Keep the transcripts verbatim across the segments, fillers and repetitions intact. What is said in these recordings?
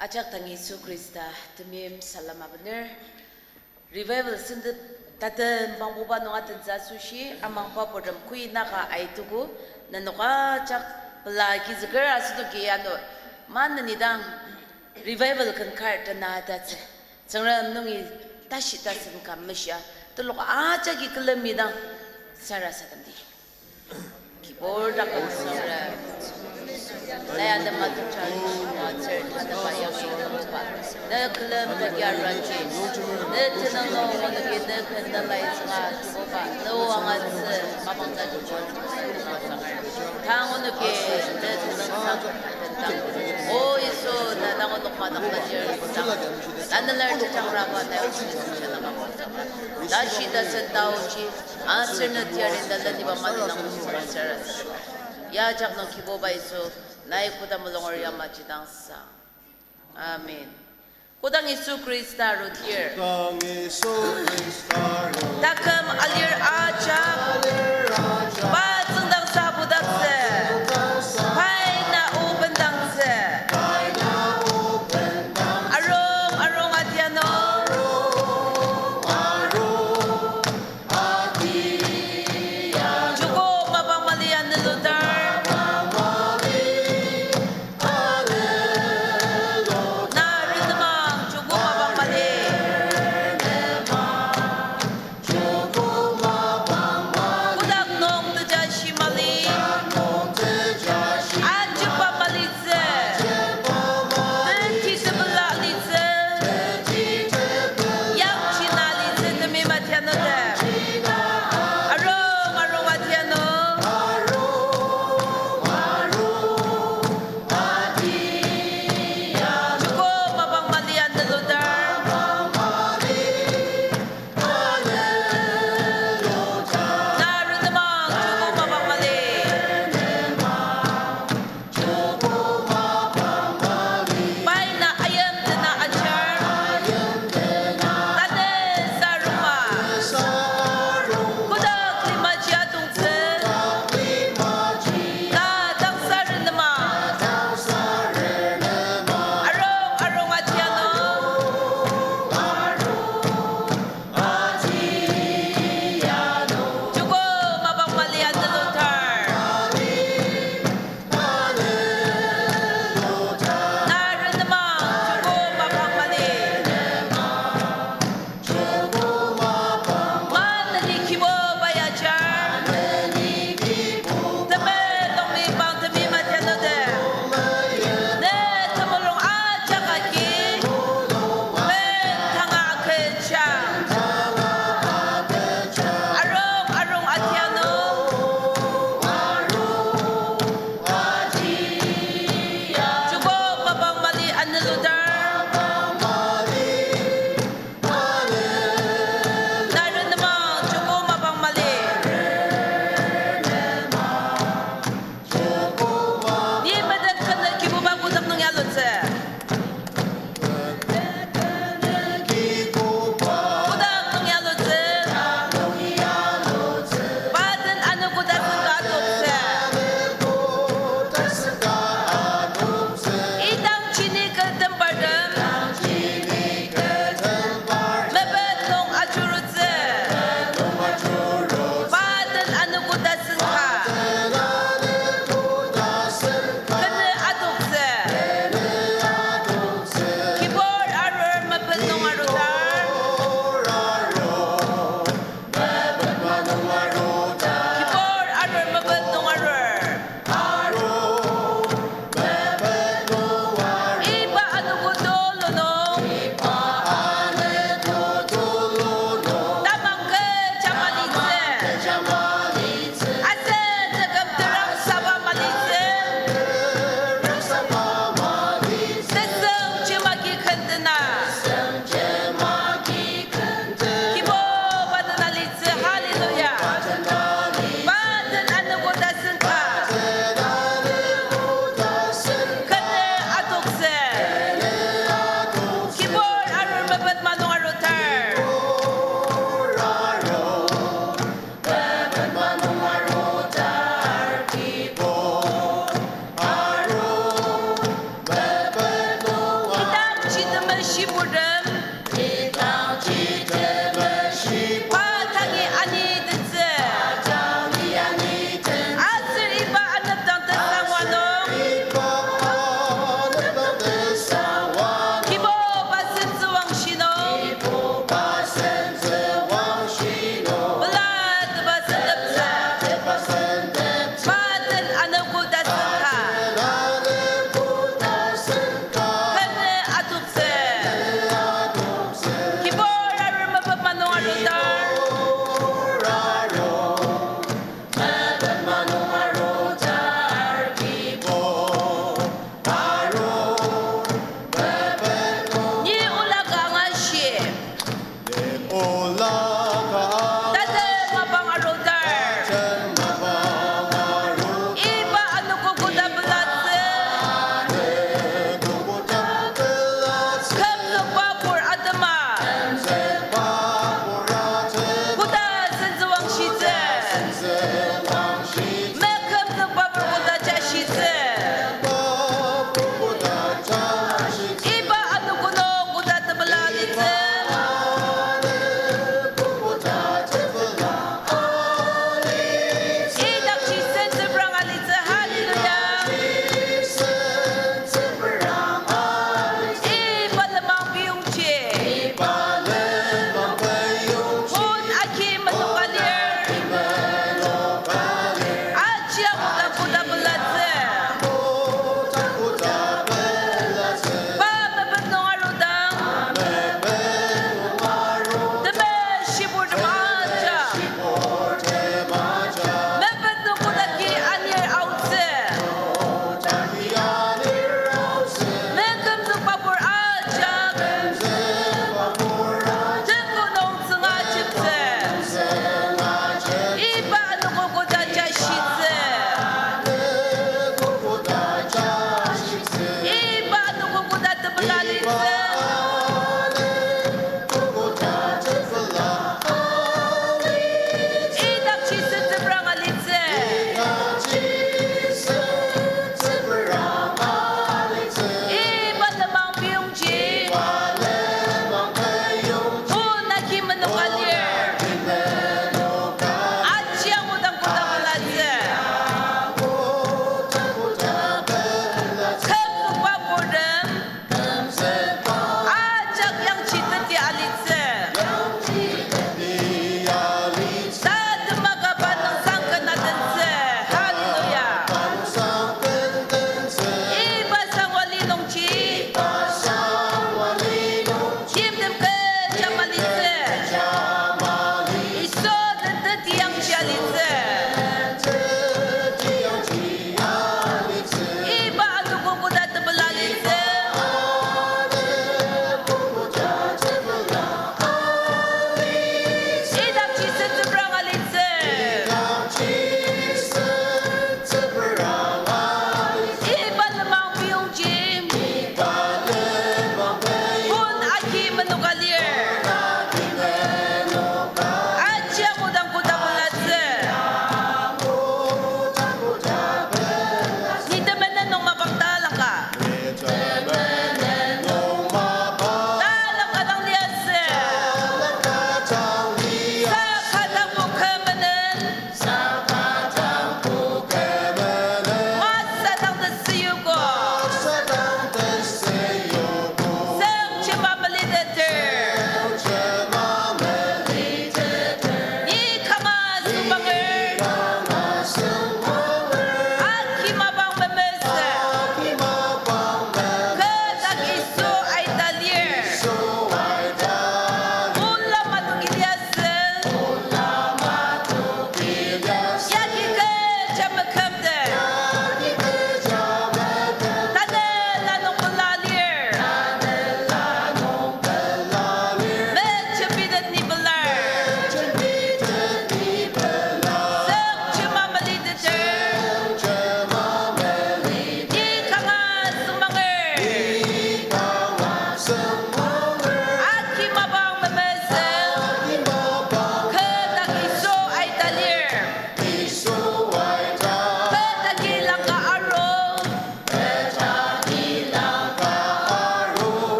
Ajak dang Yisu Khrista temeim salem abener. Revival sentep tatem bangbuba nung atentsü asoshi, amangba purtem kui naka aituku, nenok ajak pela kizüker asenoki ano, maneni dang revival ken kar tena tatsü. Tsüngrem nungi tashi tasen ka meshia, telok ajaki külemi dang sarasademdi. Kibur dak Tsüngrem. Nai alema tuja rishina tsür tanaba yangluba. Ne külem takia ranji. Ne tenüng nung onoki ne ken ne lai zünga Kibuba. Ne o angatsü mapang ta Kibuba. Tang onoki ne tenüng sang tentang. O Yisu, na dang onok madak tajir tang. Tanelar tejangraba nai onoki sujana mapang ta. Tashi tasen taoji. Aser ne tiarin da leniba mali nang sarasadem. Ya ajak nung Kibuba Yisu, nai koda mulunger yamaji dang sang. Amen. Kodang Yisu Khrista arudir. Kodang Yisu Khrista arudir. Taküm alir ajak. Alir ajak. Pa tsüngdang sabudaktsü. Pai na o bendangtsü. Pai na o bendangtsü. Arung, arung adianu. Arung, arung. Joko mapang mali aneludar. Na renemang joko mapang mali. Kodak nung teja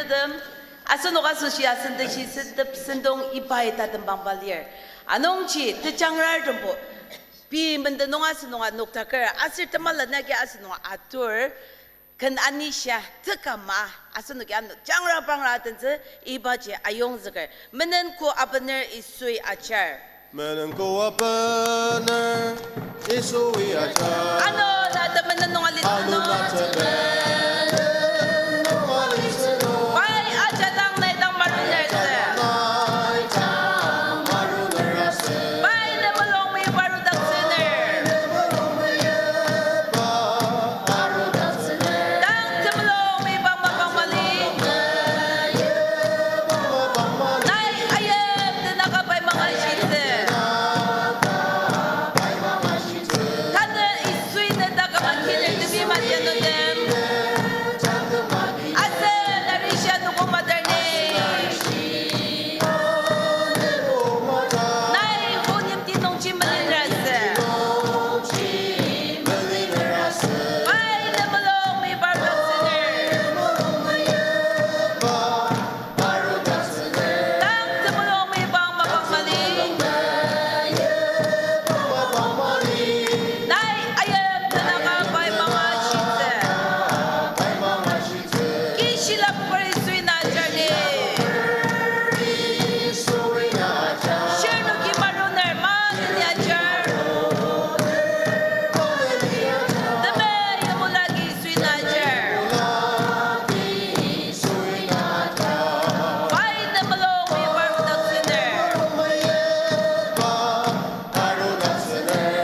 Tem, asenok asoshi asen teshi sentep sentong ibai tatembangba lir. Anungji tejangrartembo pei menden nung asenok anoktaker aser temela nagi asenok atur, ken anishia tekama asenoki ano jangra pangra atentsü ibaji ayongzüker. Menen ko abener Yisui ajar. Menen ko abener Yisui ajar. Ano na temenen nung alitsü nung. Ano na temenen nung alitsü nung. Pai ajadang nai dang maruner asü. Nai dang maruner asü. Pai ne mulung meyipa arudaktsüner. Pai ne mulung meyipa arudaktsüner. Tang temulung meyipang mapang mali. Nai ayim tenaka pai mangashitsü. Tanü Yisui ne taküm akiner temeim atianutem. Aser nari shia noko madarni. Nai o yimti nungji meliner asü. Pai ne mulung meyipa arudaktsüner. Tang temulung meyipang mapang mali. Nai ayim tenaka pai mangashitsü. Kishila pukuri Yisui na ajar ni. Shirnoki maruner maneni ajar. Temeim mulaki Yisui na ajar. Pai ne mulung meyipa arudaktsüner.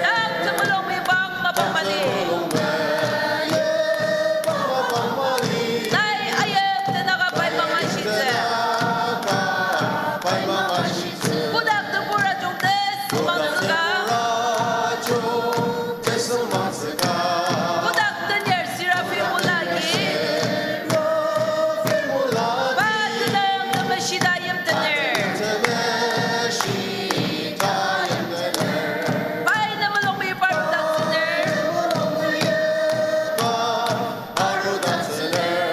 Tang temulung meyipang mapang mali. Nai ayim tenaka pai mangashitsü. Kotak tebur ajung tesüngmangtsüka. Kotak tenyar seraphim mulaki. Pa tenüng temeshita yimtener. Pai ne mulung meyipa arudaktsüner.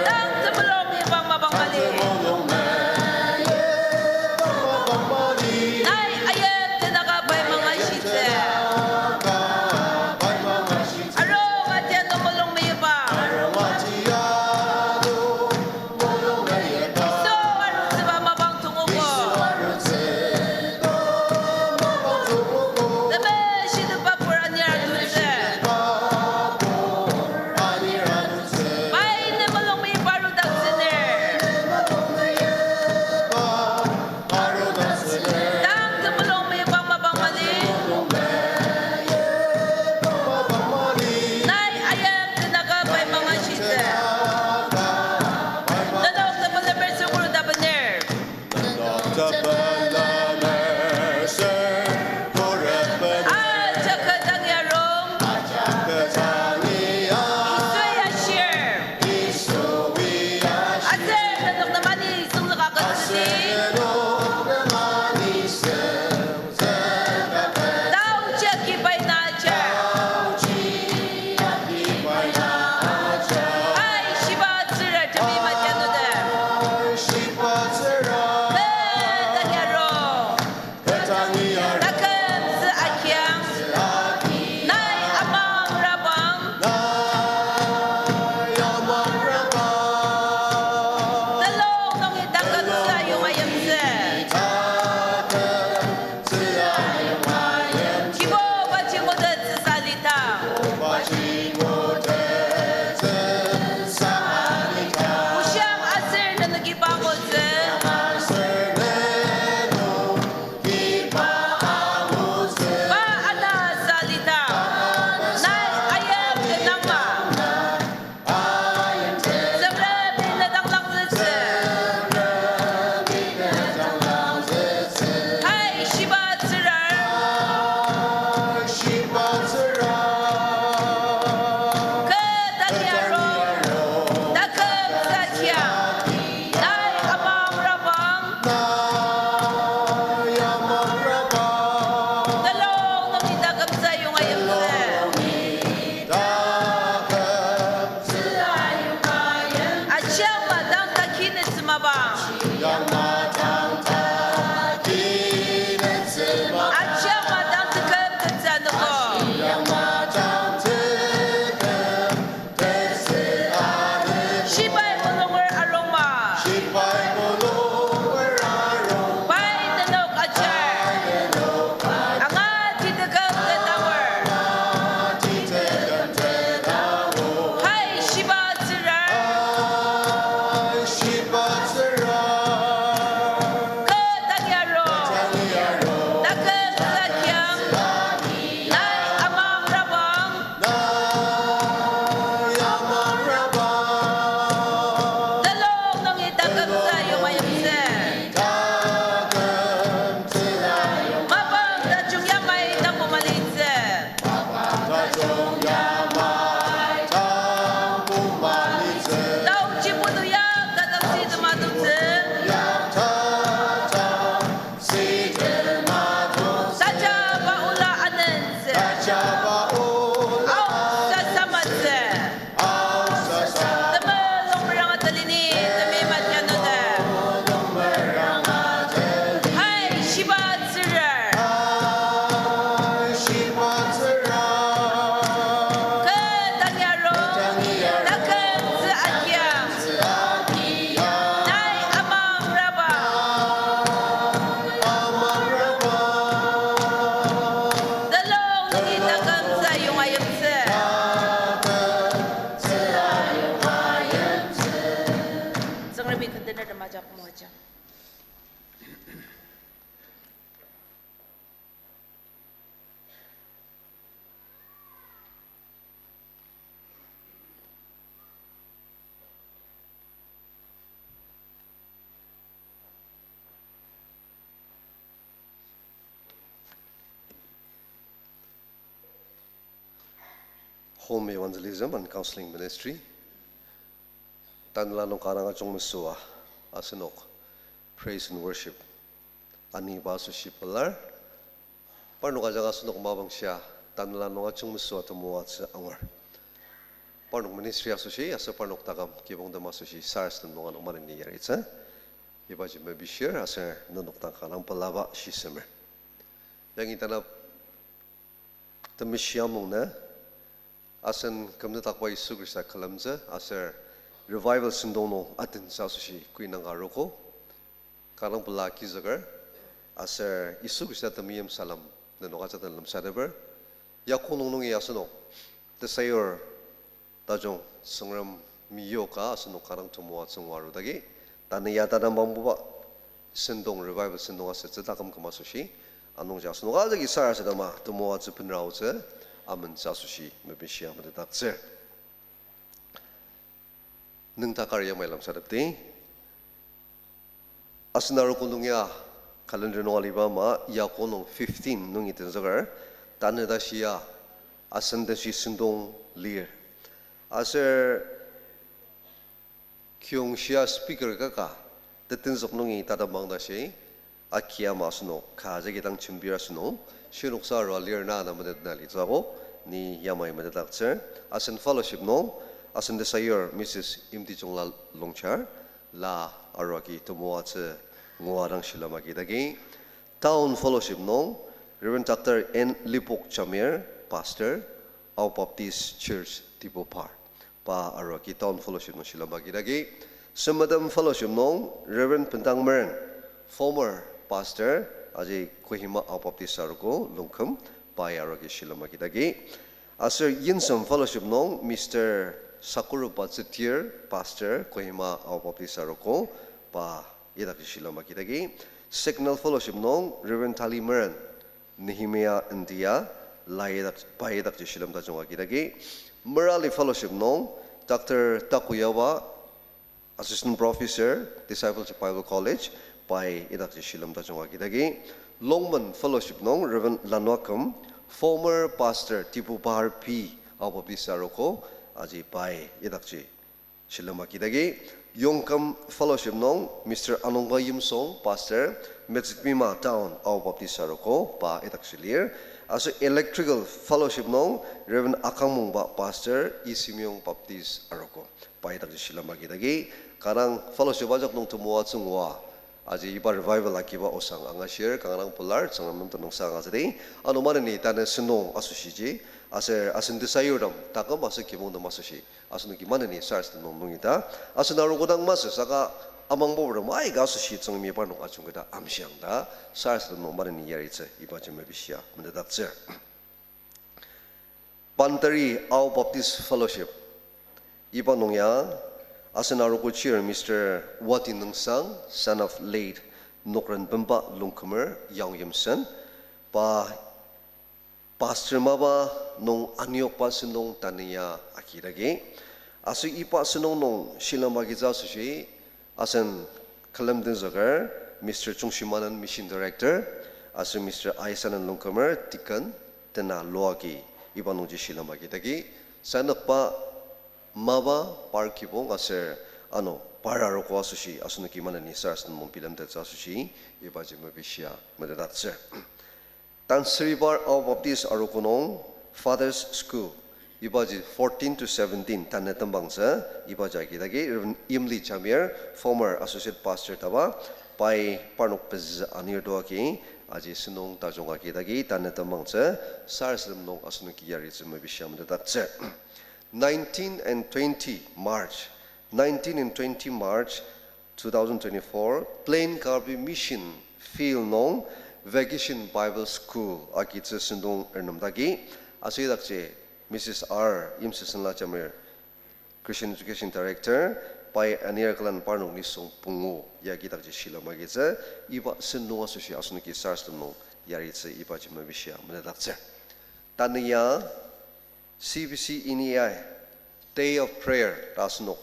Tang temulung meyipang mapang mali. Nai ayim tenaka pai mangashitsü. Arung atia nung mulung meyipa. Yisu arutsüba mapang tongogo. Temeshitepba pur anir arutsü. Pai ne mulung meyipa arudaktsüner. Tang temulung meyipang mapang mali. Nai ayim tenaka pai mangashitsü. Nenok tepela merser kuru tabener. Ajak kü tangi arung. Yisui ashir. Aser nenok nem ani sünglaka kü südi. Taochi aki pai na ajar. Ai shiba tsüra temi matianutem. Kü tangi arung. Takümtsü agiang. Nai amangrabang. Telok nungi takümtsü ayonga yimtsü. Kibubaji ngutettsüsa lidang. Oshang aser nenoki pa angutsü. Pa anasa lidang. Nai ayim tenangma. Tsüngremi ne dang langzütsü. Ai shiba tsürar. Kü tangi arung. Takümtsü agiang. Nai amangrabang. Telok nungi takümtsü ayonga yimtsü. Ajiang ma dang taki nütsüma Bang. Aji ama dang teküm tensa nungbo. Shibai mulunger arungma. Pai tenok ajar. Anga ti teküm tendanger. Hai shiba tsüra. Kü tangi aru. Taküm tsü agiang. Nai amang rabang. Telung nungi taküm tsü ayonga yimtsü. Mapang tajung yamai tangbo malitsü. Taoji putu ya tataksi tematutsü. Tajaba ola anentsü. Aoksa samatsü. Temulung meranga telini, temi matianute. Hai shiba tsürar. Kü tangi aru, taküm tsü agiang. Nai amang rabang. Telung nungi taküm tsü ayonga yimtsü. Tsüngremi kendener tem ajak moajang. Home Evangelism and Counseling Ministry. Tanela nung kanga ajungmesüa asenok praise and worship aniba asoshi pelar. Parnok ajanga asenok mapang shia tanela nung ajungmesüa temoatsü angur. Parnok ministry asoshi aser parnok taküm kibongtem asoshi sarasadem nung ano maneni yaritsü. Ibaji mepishir aser nenok dang kanga pelaba shisemer. Yangi tanü temeshi amung nü asen kümnüdakba Yisu Khrista külemtsü aser revival sentong nung atentsü asoshi kuinangka arogo. Kanga pela agizüker aser Yisu Khrista temeim salem nenok ajak den lemsateper. Ya konung nungi asenok tesayur tajung Tsüngrem miyoka asenok kanga temoatsü ngua arudagi, tanü ya tanü bangbuba sentong revival sentong asütsü taküm küma asoshi, anungji asenok ajaki sarasadema temoatsü benra aotsü amentsü asoshi mepishia metetdaktsür. Nüngdakar yamai lemsatepdi. Asen arogo nung ya calendar nung aliba ama ya konung fifteen nungi tenzüker, tanü tashi ya asen tashi sentong lir. Aser kiyongshia speaker kaka tetenzük nungi tatembang tashi, aki ama asenok ka jagi dang jembir asenok, shinoksa arua lir na na metet na litsü akok, ni yamai metetdaktsür. Asen fellowship nung, asen tesayur Missus Imtijungla Longchar, la arua ki temoatsü ngua dang shilem agidagi. Town fellowship nung, Reverend Doctor N Lipok Jamir, Pastor, Ao Baptist Church, Dibupar. Pa arua ki town fellowship nung shilem agidagi. Sempettem fellowship nung, Reverend Bendang Meren, former pastor, aji Kohima Ao Baptist arogo Longkhum, pai arua ki shilem agidagi. Aser Yinsem fellowship nung, Mister Sakuruba Tsetir, pastor, Kohima Ao Baptist arogo, pa idakji shilem agidagi. Signal fellowship nung, Reverend Tali Meren, Nehemiah Ndia, la idak, pa idakji shilem tajung agidagi. Merali fellowship nung, Doctor Takuyawa, Assistant Professor, Discipleship Bible College, pai idakji shilem tajung agidagi. Longmen fellowship nung, Reverend Lanuakem, former pastor, Dibupar P, Ao Baptist arogo, aji pai idakji shilem agidagi. Yongküm Fellowship nung Mister Anungba Yimsung, Pastor, Metsükmima Town Ao Baptist Arogo, pa idakji lir. Aser Electrical Fellowship nung Reverend Akangmongba, Pastor, East Semiyong Baptist Arogo, pa idakji shilem agidagi, kanga fellowship ajak nung temoatsü ngua, aji iba revival agiba osang angashir, kanga pelar, Tsüngrem nem tenüngsang agütsüdi. Ano maneni tanü sentong asoshiji, aser asen tesayurtem, taküm aser kibongtem asoshi, asenoki maneni sarasadem nung nungi ta, asen arogo dang masü saka amangba purtem aika asoshi Tsüngremi parnok ajungketa amshiang ta, sarasadem nung maneni yaritsü ibaji mepishia metetdaktsür. Bantari Ao Baptist Fellowship, iba nung ya asen arogo chair Mister Wati Nungsang, son of late Nokrenbemba Longkumer Yaong Yimsen, pa pastor mapa nung aniokba sentong tanü ya agidagi. Aser iba sentong nung shilem agitsü asoshi, asen külemdenzüker Mister Chungshimanen, Mission Director, aser Mister Aisanen Longkumer, Deacon, tena loagi iba nungji shilem agidagi. Sanokba mapa, par kibong aser ano par arogo asoshi asenoki maneni sarasadem nung bilemtettsü asoshi ibaji mepishia metetdaktsür. Tansiribar Ao Baptist Arogo nung Father's School, ibaji fourteen to seventeen tanü tembangtsü, ibaji agidagi Reverend Imli Jamir, former associate pastor taba, pai parnok pezü anir doagi, aji sentong tajung agidagi tanü tembangtsü, sarasadem nung asenoki yaritsü mepishia metetdaktsür. Nineteen and twenty March, nineteen and twenty March two thousand twenty-four, Plain Karbi Mission Field nung Vacation Bible School agitsü sentong ernemdagi, aser idakji Missus R Yimsesenla Jamir, Christian Education Director, pai anir külen parnok nisung pungu ya agidakji shilem agitsü, iba sentong asoshi asenoki sarasadem nung yaritsü ibaji mepishia metetdaktsür. Tanü ya C B C ini ai Day of Prayer ta asenok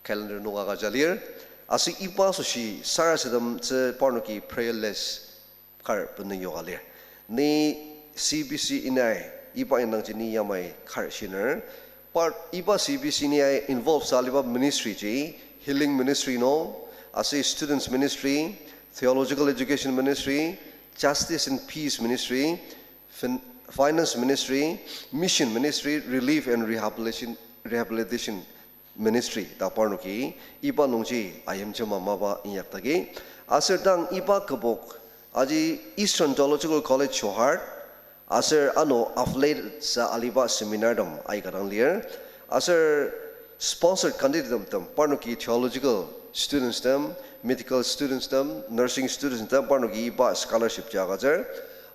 calendar nung agüja lir. Aser iba asoshi sarasademtsü parnoki prayerless kar bena yoka lir. Ni C B C ini ai iba indangji ni yamai kar shiner. Par iba C B C ini ai involve sa aliba ministry ji, healing ministry nung, aser students ministry, theological education ministry, justice and peace ministry, fin-, finance ministry, mission ministry, relief and rehabilitation, rehabilitation ministry ta parnoki iba nungji ayimjema mapa inyakdagi. Aser dang iba kübok aji Eastern Theological College Jorhat aser ano affiliated sa aliba seminar tem aika dang lir. Aser sponsored candidate tem, tem parnoki theological students tem, medical students tem, nursing students tem parnoki iba scholarship ji agütsür.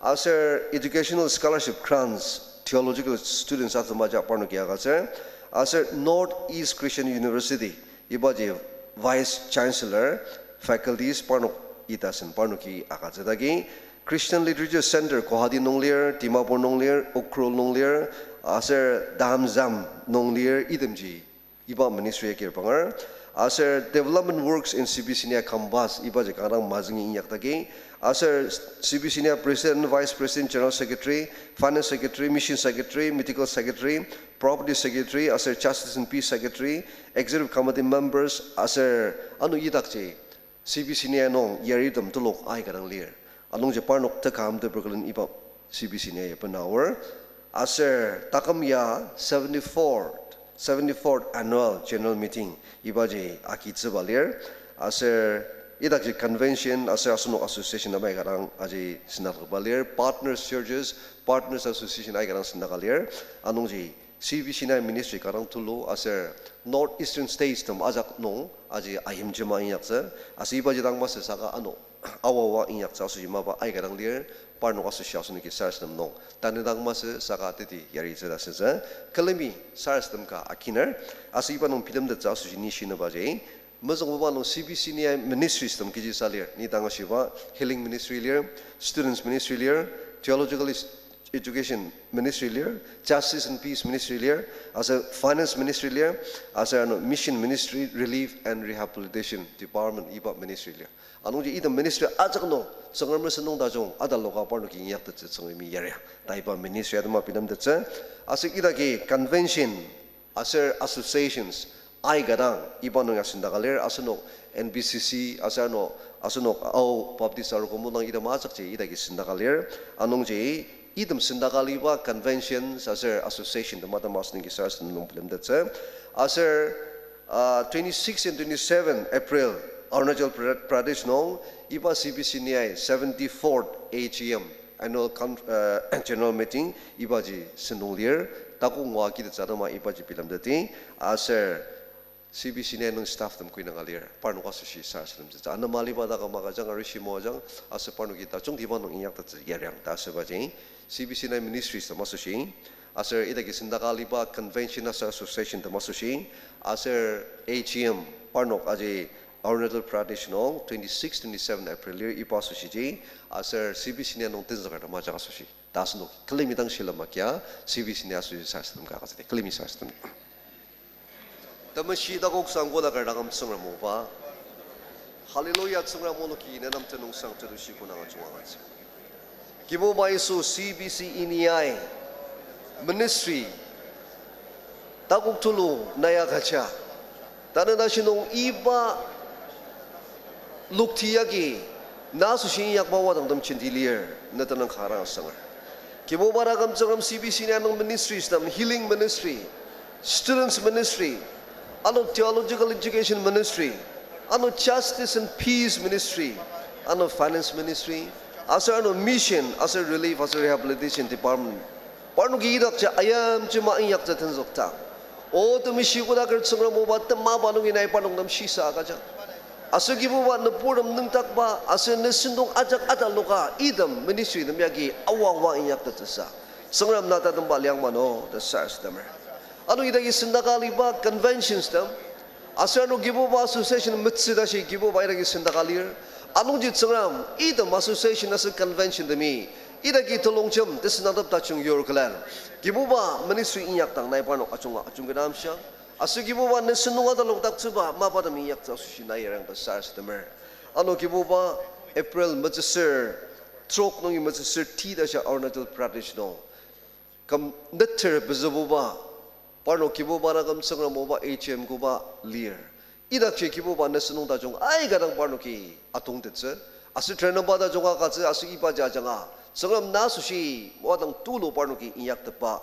Aser educational scholarship grants theological students atema ja parnoki agütsür. Aser North East Christian University, ibaji Vice Chancellor, faculties parnok itasen parnoki agütsüdagi. Christian Literature Center Guwahati nung lir, Dimapur nung lir, Ukhrul nung lir, aser Damzam nung lir, itemji iba ministry ya kir panger. Aser development works in C B C ini ai campus, ibaji kanga dang mazüngi inyakdagi. Aser C B C ini ai president, vice president, general secretary, finance secretary, mission secretary, medical secretary, property secretary, aser justice and peace secretary, executive committee members, aser ano idakji C B C ini ai nung yaritem telok aika dang lir. Anungji parnok tekam teper külen iba C B C ini ai ya bena aor. Aser taküm ya seventy-fourth, seventy-fourth annual general meeting ibaji agitsüba lir. Aser idakji convention aser asenok association amai aika dang aji sendakba lir. Partners churches, partners association aika dang sendaka lir. Anungji C B C ini ai ministry kanga dang tulu aser North Eastern states tem ajak nung aji ayimjema inyaktsü. Aser ibaji dang masü saka ano awawa inyaktsü asoshi mapa aika dang lir, parnok asoshi asenoki sarasadem nung. Tanü dang masü saka teti yaritsü ta sütsü. Külemi sarasadem ka akiner. Aser iba nung bilemtettsü asoshi ni shinibaji, mezüngbuba nung C B C ini ai ministries tem kechi sa lir. Ni dang ashiba healing ministry lir, students ministry lir, theological is-, education ministry lir, justice and peace ministry lir, aser finance ministry lir, aser ano mission ministry, relief and rehabilitation department iba ministry lir. Anungji item ministry ajak nung Tsüngrem sentong tajung ataloka parnoki inyaktettsü Tsüngremi yaria ta iba ministry atema bilemtettsü. Aser idaki convention aser associations Aika dang iba nung ya sendaka lir, asenok N B C C, aser ano, asenok Ao Baptist Arogo mudang item ajakji idaki sendaka lir, anungji item sendaka aliba conventions aser association tem atema asenoki sarasadem nung bilemtettsü. Aser, uh, twenty-six and twenty-seven April, Arunachal Pra-, Pradesh nung, iba C B C N E I seventy-fourth A G M, Annual Con-, uh, General Meeting, ibaji sentong lir, takok ngua kitettsü atema ibaji bilemteti, aser C B C N E I nung staff tem koinaka lir, parnok asoshi sarasademtsütsü. Anema aliba dak ama kajang, arishi moajang, aser parnoki tajungtiba nung inyaktettsü yariang ta asübaji, C B C N E I ministries tem asoshi, aser idaki sendaka aliba convention aser association tem asoshi, aser A G M, parnok aji Arunachal Pradesh nung twenty-six, twenty-seven April lir iba asoshiji, aser C B C N E I nung tenzüker tem ajak asoshi. Ta asenok külemi dang shilem agia, C B C N E I asoshi sarasadem ka agütsüdi. Külemi sarasadem. Temeshi takok sangko laker taküm Tsüngrem oba. Hallelujah, Tsüngrem onoki ne nem tenüngsang tetushi kü nung ajunga agütsü. Kibuba Yisu, C B C N E I ministry takok tulu nai agüja. Tanü tashi nung iba lokti yagi na asoshi inyakba wadang tem jenti lir, ne tenüng kanga asanger. Kibuba taküm Tsüngrem C B C N E I nung ministries tem, healing ministry, students ministry, ano theological education ministry, ano justice and peace ministry, ano finance ministry, aser ano mission, aser relief, aser rehabilitation department. Parnoki idakji ayamjima inyaktsü tenzükdang, O temeshi kodaker Tsüngrem oba, temaba nungi nai parnok nem shisa agüjang. Aser Kibuba nüburtem nüngdakba, aser ne sentong ajak ataloka, item ministry tem yagi awangwa inyaktettsüsa, Tsüngrem na tatemba liang mano ta sarasademer. Ano idaki sendaka aliba conventions tem, aser ano Kibuba association metsü tashi Kibuba idaki sendaka lir. Anungji Tsüngrem item association aser convention temi idaki telongjem tesünatep tajung yur külen, Kibuba ministry inyakdang nai parnok ajunga ajungketa amshiang. Aser Kibuba ne sentong atalokdaktsüba mapatem inyaktsü asoshi nai yarang ta sarasademer. Ano Kibuba April metsüsür trok nungi metsüsür ti tashi Arunachal Pradesh nung küm neter pezübuba, parnok Kibuba taküm Tsüngrem oba A G M koba lir. Idakji Kibuba ne sentong tajung aika dang parnoki atongtettsü, aser terenba tajung agütsü, aser ibaji ajanga Tsüngrem na asoshi wadang tulu parnoki inyaktepba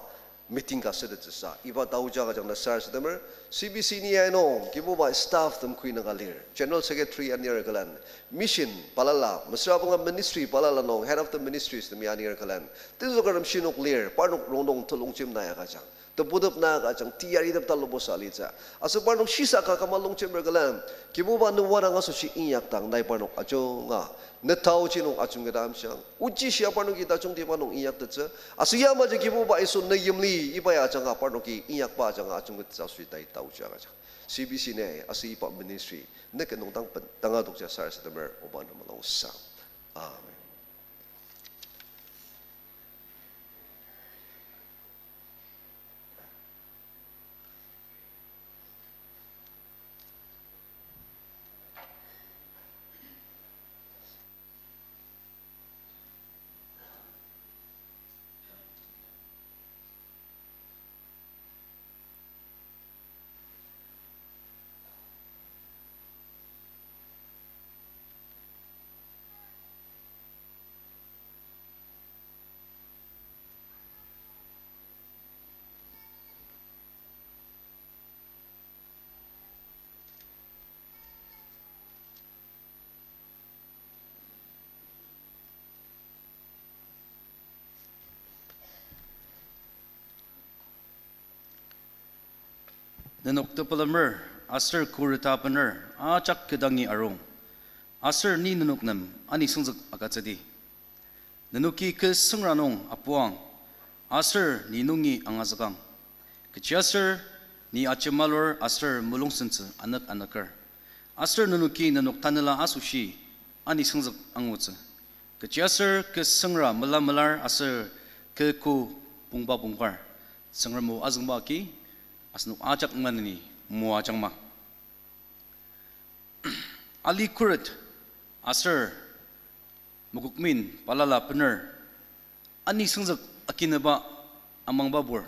meeting ka sütettsüsa iba taoji agüjang ta sarasademer. C B C N E I nung Kibuba staff tem koinaka lir, general secretary anir külen, mission balala, mesüra banga ministry balala nung head of the ministries temi anir külen, tenzüker tem shinok lir, parnok rongnung telongjem nai agüjang, tebutep nai agüjang, teyaritep talubosa litsü. Aser parnok shisa ka küma longjemer külen, Kibuba ne wadang asoshi inyakdang nai parnok ajunga ne taoji nung ajungketa amshiang. Ochi shia parnoki tajungtiba nung inyaktettsü, aser yamaji Kibuba Yisu ne yimli iba ya ajanga parnoki inyakba ajanga ajungkettsü asoshi tai taoji agüjang. C B C N E I aser iba ministry ne ket nung dang pen tangadokja sarasademer, oba ne mulungsang. Amen. Nenok tepelemer aser khuret bener ajak kü dangi arung, aser ni nenok nem anisüngzük agütsüdi. Nenoki kü süngra nung apuang, aser ni nungi angazükang. Kechiaser ni ajemalur aser mulungsentsü anük anüker, aser nenoki nenok tanela asoshi anisüngzük angutsü. Kechiaser kü süngra mela melar aser kü ko pongba pongkar, Tsüngrem o azüngba agi asenok ajak maneni moajangma. Ali khuret aser mokokmin balala bener anisüngzük akinüba amangbabur,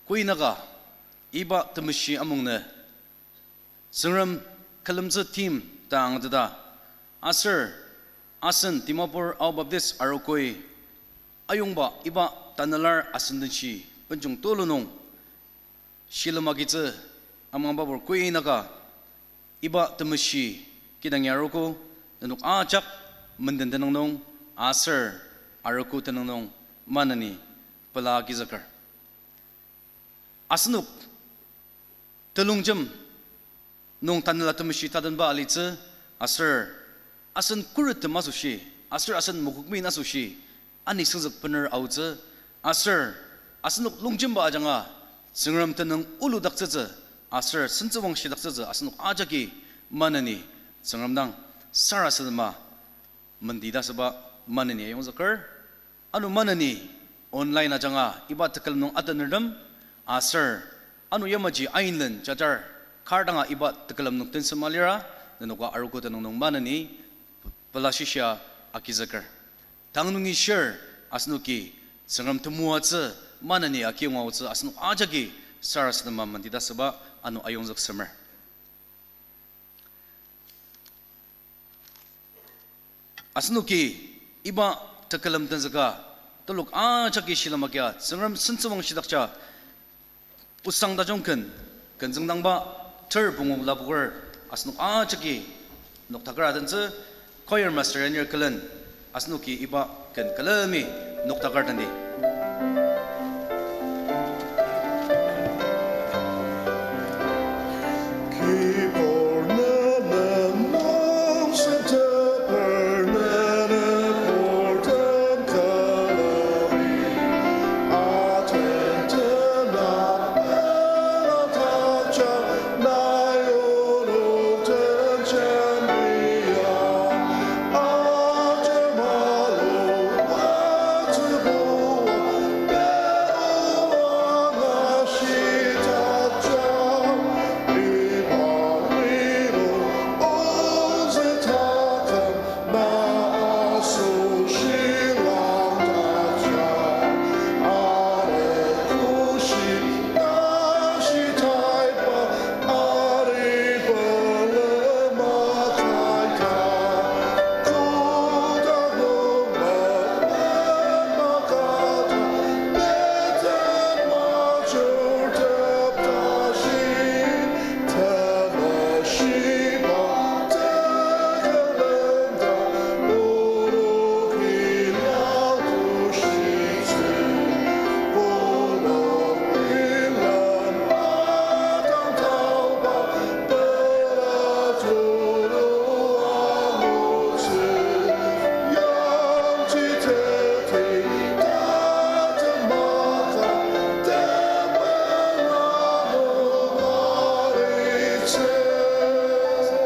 koinaka Iba temeshi amungnü Tsüngrem külemtsü tim ta angateta, aser asen Dimapur Ao Baptist Arogoi ayongba iba tanela asendenshi benjong tulu nung shilem agitsü amangba pur kuinaka iba temeshi kidang arogo nenok ajak menden tenüng nung aser arogo tenüng nung maneni pela agizüker. Asenok telongjem nung tanela temeshi tatenba alitsü, aser asen khuret tem asoshi, aser asen mokokmi asoshi, ani senzük bener aotsü, aser asenok longjemba ajanga Tsüngrem tenüng oludaktsütsü, aser sentsüwangshidaktsütsü asenok ajaki maneni Tsüngrem dang sarasadema mendita süba maneni ayongzüker. Ano maneni online ajanga iba tekülem nung atenertem aser ano yamaji ainlen jajar kar danga iba tekülem nung tensema lira, nenoka arogo tenüng nung maneni pelashishia agizüker. Tang nungi shir asenoki Tsüngrem temoatsü maneni akiyonga aotsü asenok ajaki sarasadema mendita süba ano ayongzük semer. Asenoki iba tekülem tenzüka telok ajaki shilem agia Tsüngrem sentsüwangshidakja osang tajung ken kenzüngdangba ter pungu lapoker asenok ajaki noktaker adentsü, choir master anir külen asenoki iba ken külemi noktaker tendi.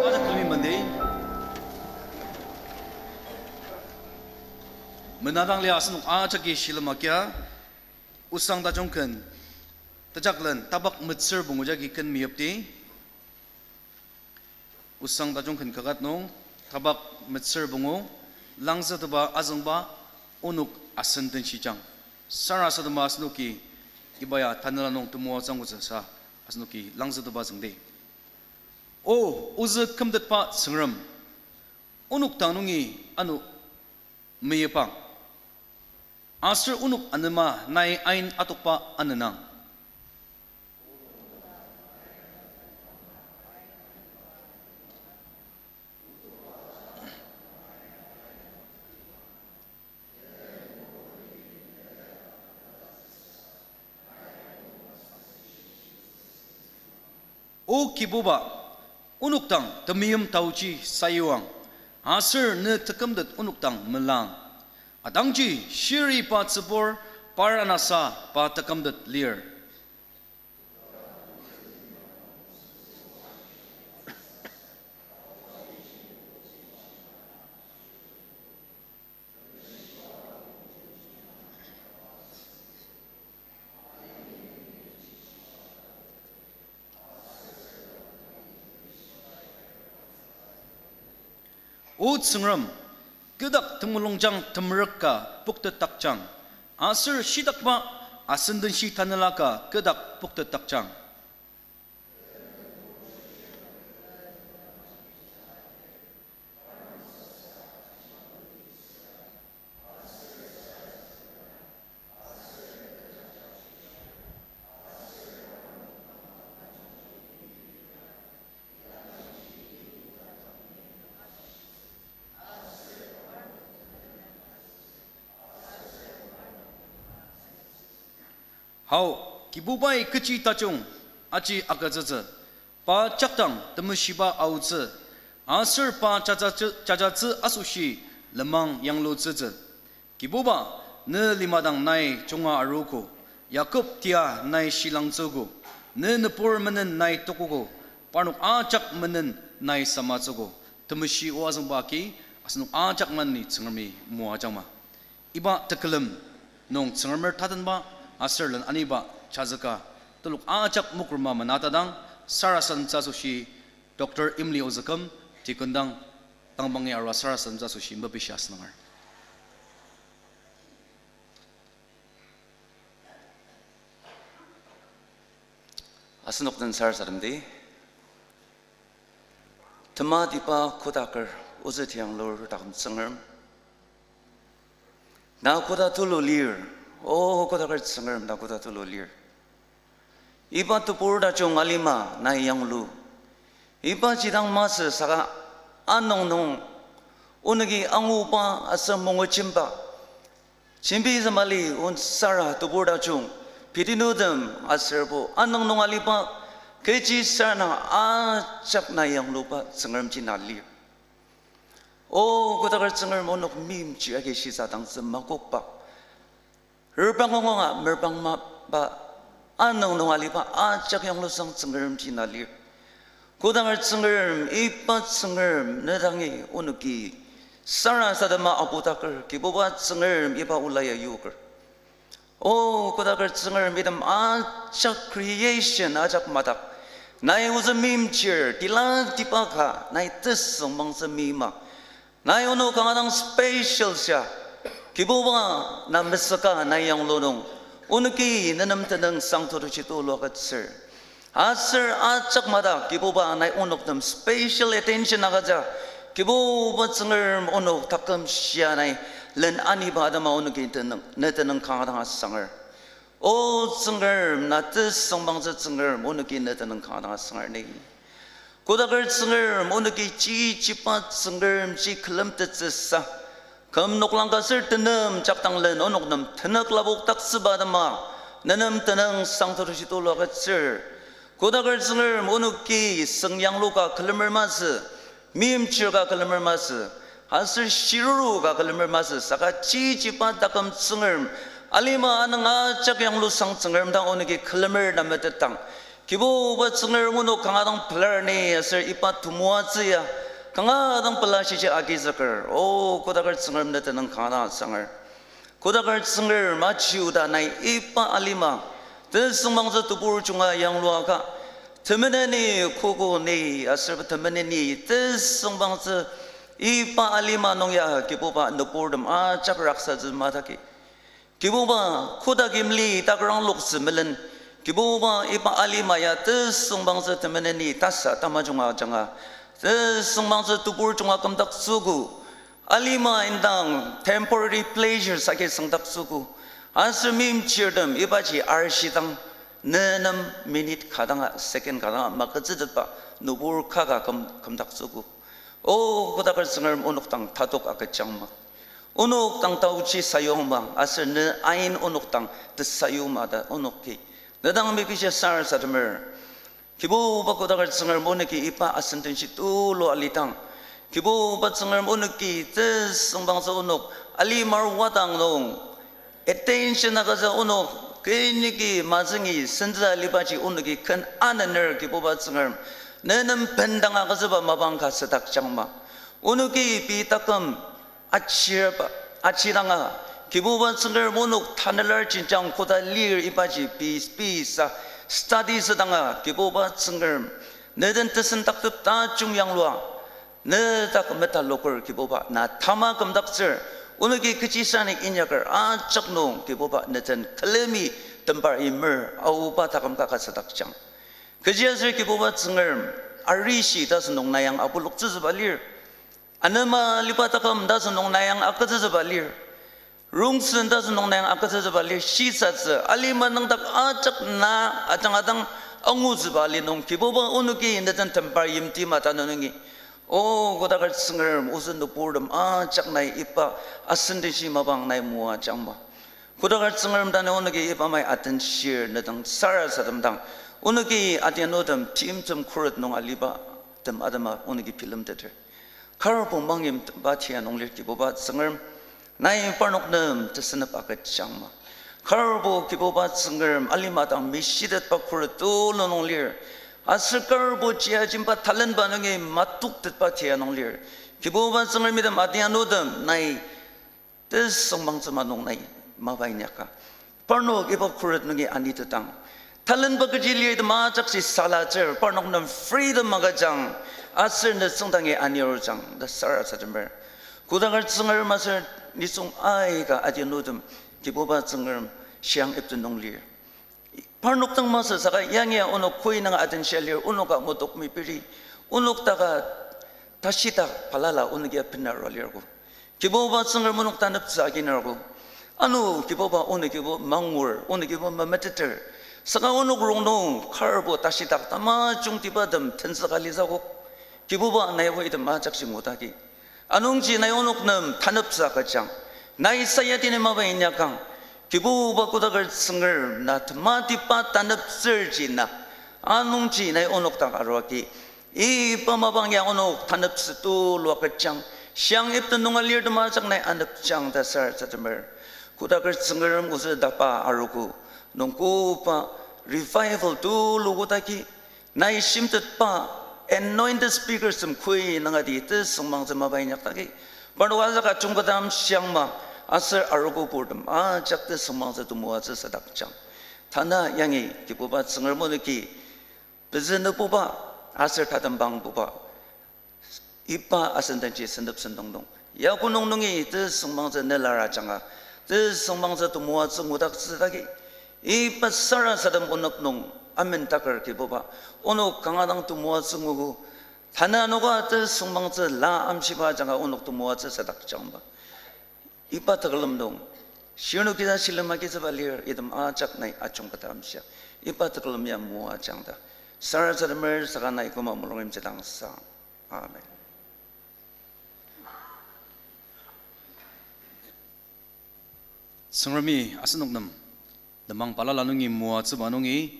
Ajakli mandi. Menadang lia asenok ajaki shilem agia, osang tajung ken, tejaklen tapak metsür pungu jagi ken meyipdi. Osang tajung ken kaket nung, tapak metsür pungu, langzüteba azüngba, onok asen den shijang. Sarasadema asenoki, iba ya tanela nung temoatsü angutsü sa, asenoki langzüteba züngdi. O, ozü kümtetba Tsüngrem, onok dang nungi ano meyipang. Aser onok anema nai ain atokba anenang. O Kibuba, onok dang temeim taoji sayuang, aser ne tekümtet onok dang melang. Atangji shiri pa tsübur, par anasa pa tekümtet lir. O Tsüngrem, kü dak temulungjang temerük ka poktetdakjang, aser shitakba asen denshi tanela ka kü dak poktetdakjang. Ao, Kibubai kechi tajung aji agütsütsü, pa jakdang temeshiba aotsü, aser pa jajatsü, jajatsü asoshi lenmang yanglutsütsü. Kibuba, ne lima dang nai junga aruogo, Jakob tia nai shilangtsüogo, ne nübur menen nai tokogo, parnok ajak menen nai samatsüogo. Temeshi o azüngba agi, asenok ajak maneni Tsüngremi moajangma. Iba tekülem nung Tsüngremer tatenba aser len aniba jazüka telok ajak mokrema menatadang, sarasademtsü asoshi Doctor Imli Ozüküm, deacon dang, tangbangi arua sarasademtsü asoshi mepishia asünger. Asenok den sarasademdi. Tematiba kodaker ozü tianglur taküm Tsüngrem, na koda tulu lir. O kodaker Tsüngrem, na koda tulu lir. Iba tebur tajung alima nai yanglu. Iba jidang masü saka anung nung onoki anguba aser mongujemba jembi züngmali, on sara tebur tajung, pitinutem aserbo anung nung aliba kechi sarang ajak nai yangluba Tsüngremji na lir. O kodaker Tsüngrem, onok meimchir agi shisadangtsü makokba, reprang onganga merbang maba anung nung aliba ajak yanglusang Tsüngremji na lir. Kodaker Tsüngrem, iba Tsüngrem ne dangi onoki sarasadema apudaker, Kibuba Tsüngrem, iba ola ya yoker. O kodaker Tsüngrem, item ajak creation ajak madak nai ozü meimchir, tila tiba ka nai tesüngmangtsü meima. Nai onok kanga dang special sa, Kibuba, na mesüka nai yanglu nung, onoki nenem tenüngsang tetushi tulu agütsür. Aser ajak madak Kibuba nai onok nem special attention agüja, Kibuba Tsüngrem, onok taküm shia nai len aniba atema onoki tenüng, ne tenüng kanga dang asanger. O Tsüngrem, na tesüngmangtsü Tsüngrem, onoki ne tenüng kanga dang asanger ni. Kodaker Tsüngrem, onoki chichiba Tsüngremji külemtettsüsa, küm noklang ka ser tenem jakdang len onok nem tenük lapokdaktsüba atema, nenem tenüngsang tetushi tulu agütsür. Kodaker Tsüngrem, onoki süngyanglu ka külemer masü, meimchir ka külemer masü, aser shiruru ka külemer masü, saka chichiba taküm Tsüngrem, alima anung ajak yanglusang Tsüngrem dang onoki külemer na metetdang, Kibuba Tsüngrem, onok kanga dang pelar ni aser iba temoatsü ya kanga dang pela shiji agizüker. O kodaker Tsüngrem, ne tenüng kanga dang asanger. Kodaker Tsüngrem, aji oda nai iba alima tesüngmangtsü tebur junga yangluaka, temeneni, kogo ni aser temeneni tesüngmangtsü iba alima nung ya Kibuba nüburtem ajak raksatsü mataki, Kibuba, koda kimli takrang loktsü melen, Kibuba, iba alima ya tesüngmangtsü temeneni tasa tamajunga ajanga, tesüngmangtsü tebur junga kümdaktsüogo. Alima indang temporary pleasures agi süngdaktsüogo. Aser meimchirtem ibaji arshidang, nenem minute ka danga, second ka danga magütsütetba nübur kaka küm, kümdaktsüogo. O kodaker Tsüngrem, onok dang tatok agüjangma. Onok dang taochi sayuangma, aser ne ain onok dang tesayuma ta onoki ne dang mepishia sarasademer. Kibuba kodaker Tsüngrem, onoki iba asendenshi tulu alidang, Kibuba Tsüngrem, onoki tesüngmangtsü onok alimar wadang nung attention agütsü onok kenüki mazüngi sentsü alibaji onoki ken anener, Kibuba Tsüngrem, nenem bendang agütsüba mapang ka südakjangma. Onoki pei taküm achirba, achidanga, Kibuba Tsüngrem, onok tanelar jenjang koda lir ibaji pei, pei sa study südanga, Kibuba Tsüngrem, ne den tesendaktep tajung yanglua, ne dak metaloker, Kibuba, na tama kümdaktsür, onoki kechisani inyaker ajak nung, Kibuba, ne den külemi tembar yimer aoba taküm kaka südakjang. Kechiaser, Kibuba Tsüngrem, arishi tasü nung na yang apuloktsütsüba lir. Anema liba taküm tasü nung na yang agütsütsüba lir. Rongsen tasü nung na yang agütsütsüba lir. Shisatsü alima nüngdak ajak na ajanga dang angutsüba li nung, Kibuba, onoki ne den tembar yimti mata nunungi, O kodaker Tsüngrem, ozü nüburtem ajak nai iba asendenshi mapang nai moajangma. Kodaker Tsüngrem, tanü onoki iba mai atenshir nedang sarasadem dang, onoki adianutem timtem khuret nung aliba tem atema onoki bilemteter. Karbo mangyim temba tia nung lir Kibuba Tsüngrem, nai parnok nem tesenep agüjangma. Karbo Kibuba Tsüngrem alima dang mishitetba khuret tulu nung lir. Aser karbo jia jimba talenba nungi matoktetba tia nung lir. Kibuba Tsüngrem, item adianutem nai tesüngmangtsü ma nung nai mapa inyaka. Parnok iba khuret nungi anitetang, talenba kechi lir item ajakji salatsür, parnok nem freedom agüjang, aser ne tsüngdangi anirjang ta sarasademer. Kodaker Tsüngrem aser nisung aika adianutem, Kibuba Tsüngrem, shiang ipten nung lir. Parnok dang masü saka yangi onok koi nung atenshia lir, onoka motok mipiri, onok taka tashidak balala onoki ya benarua lirko. Kibuba Tsüngrem, onok taneptsü aginarko. Ano Kibuba, onokibo mangur, onokibo memeteter. Saka onok rongnung karbo tashidak tamajungtiba tem tenzüka litsü akok. Kibuba, nai o item ajakji ngudaki. Anungji nai onok nem taneptsü agüjang. Nai sayatini mapa inyakang. Kibuba Kodaker Tsüngrem, na tematiba taneptsürji na, anungji nai onok dang aruaki. Iba mapang ya onok taneptsü tulu agüjang. Shiang ipten nunga lir tem ajak nai anepjang ta sarasademer. Kodaker Tsüngrem, ozü tapa arogo nung koba revival tulu kodaki nai shimtetba anointed speakers tem koi nangati tesüngmangtsü mapa inyaktaki, parnok ajak ajungketa amshiangma, aser arogopurtem ajak tesüngmangtsü temoatsü sadakjang. Tanü yangi Kibuba Tsüngrem, onoki pezü nübuba aser tatembangbuba iba asen denji senep sentong nung, ya konung nungi tesüngmangtsü nelar ajanga, tesüngmangtsü temoatsü ngudaktsü dagi, iba sarasadem onok nung amen taker Kibuba, onok kanga dang temoatsü nguogo. Tanü anoka tesüngmangtsü la amshiba ajanga onok temoatsü sadakjangba. Iba tekülem nung, shirnokija shilem agitsüba lir, item ajak nai ajungketa amshia. Iba tekülem ya moajang ta sarasademer, saka nai koma mulung imjidang sang. Amen. Tsüngremi asenok nem lenmang balala nungi moatsüba nungi,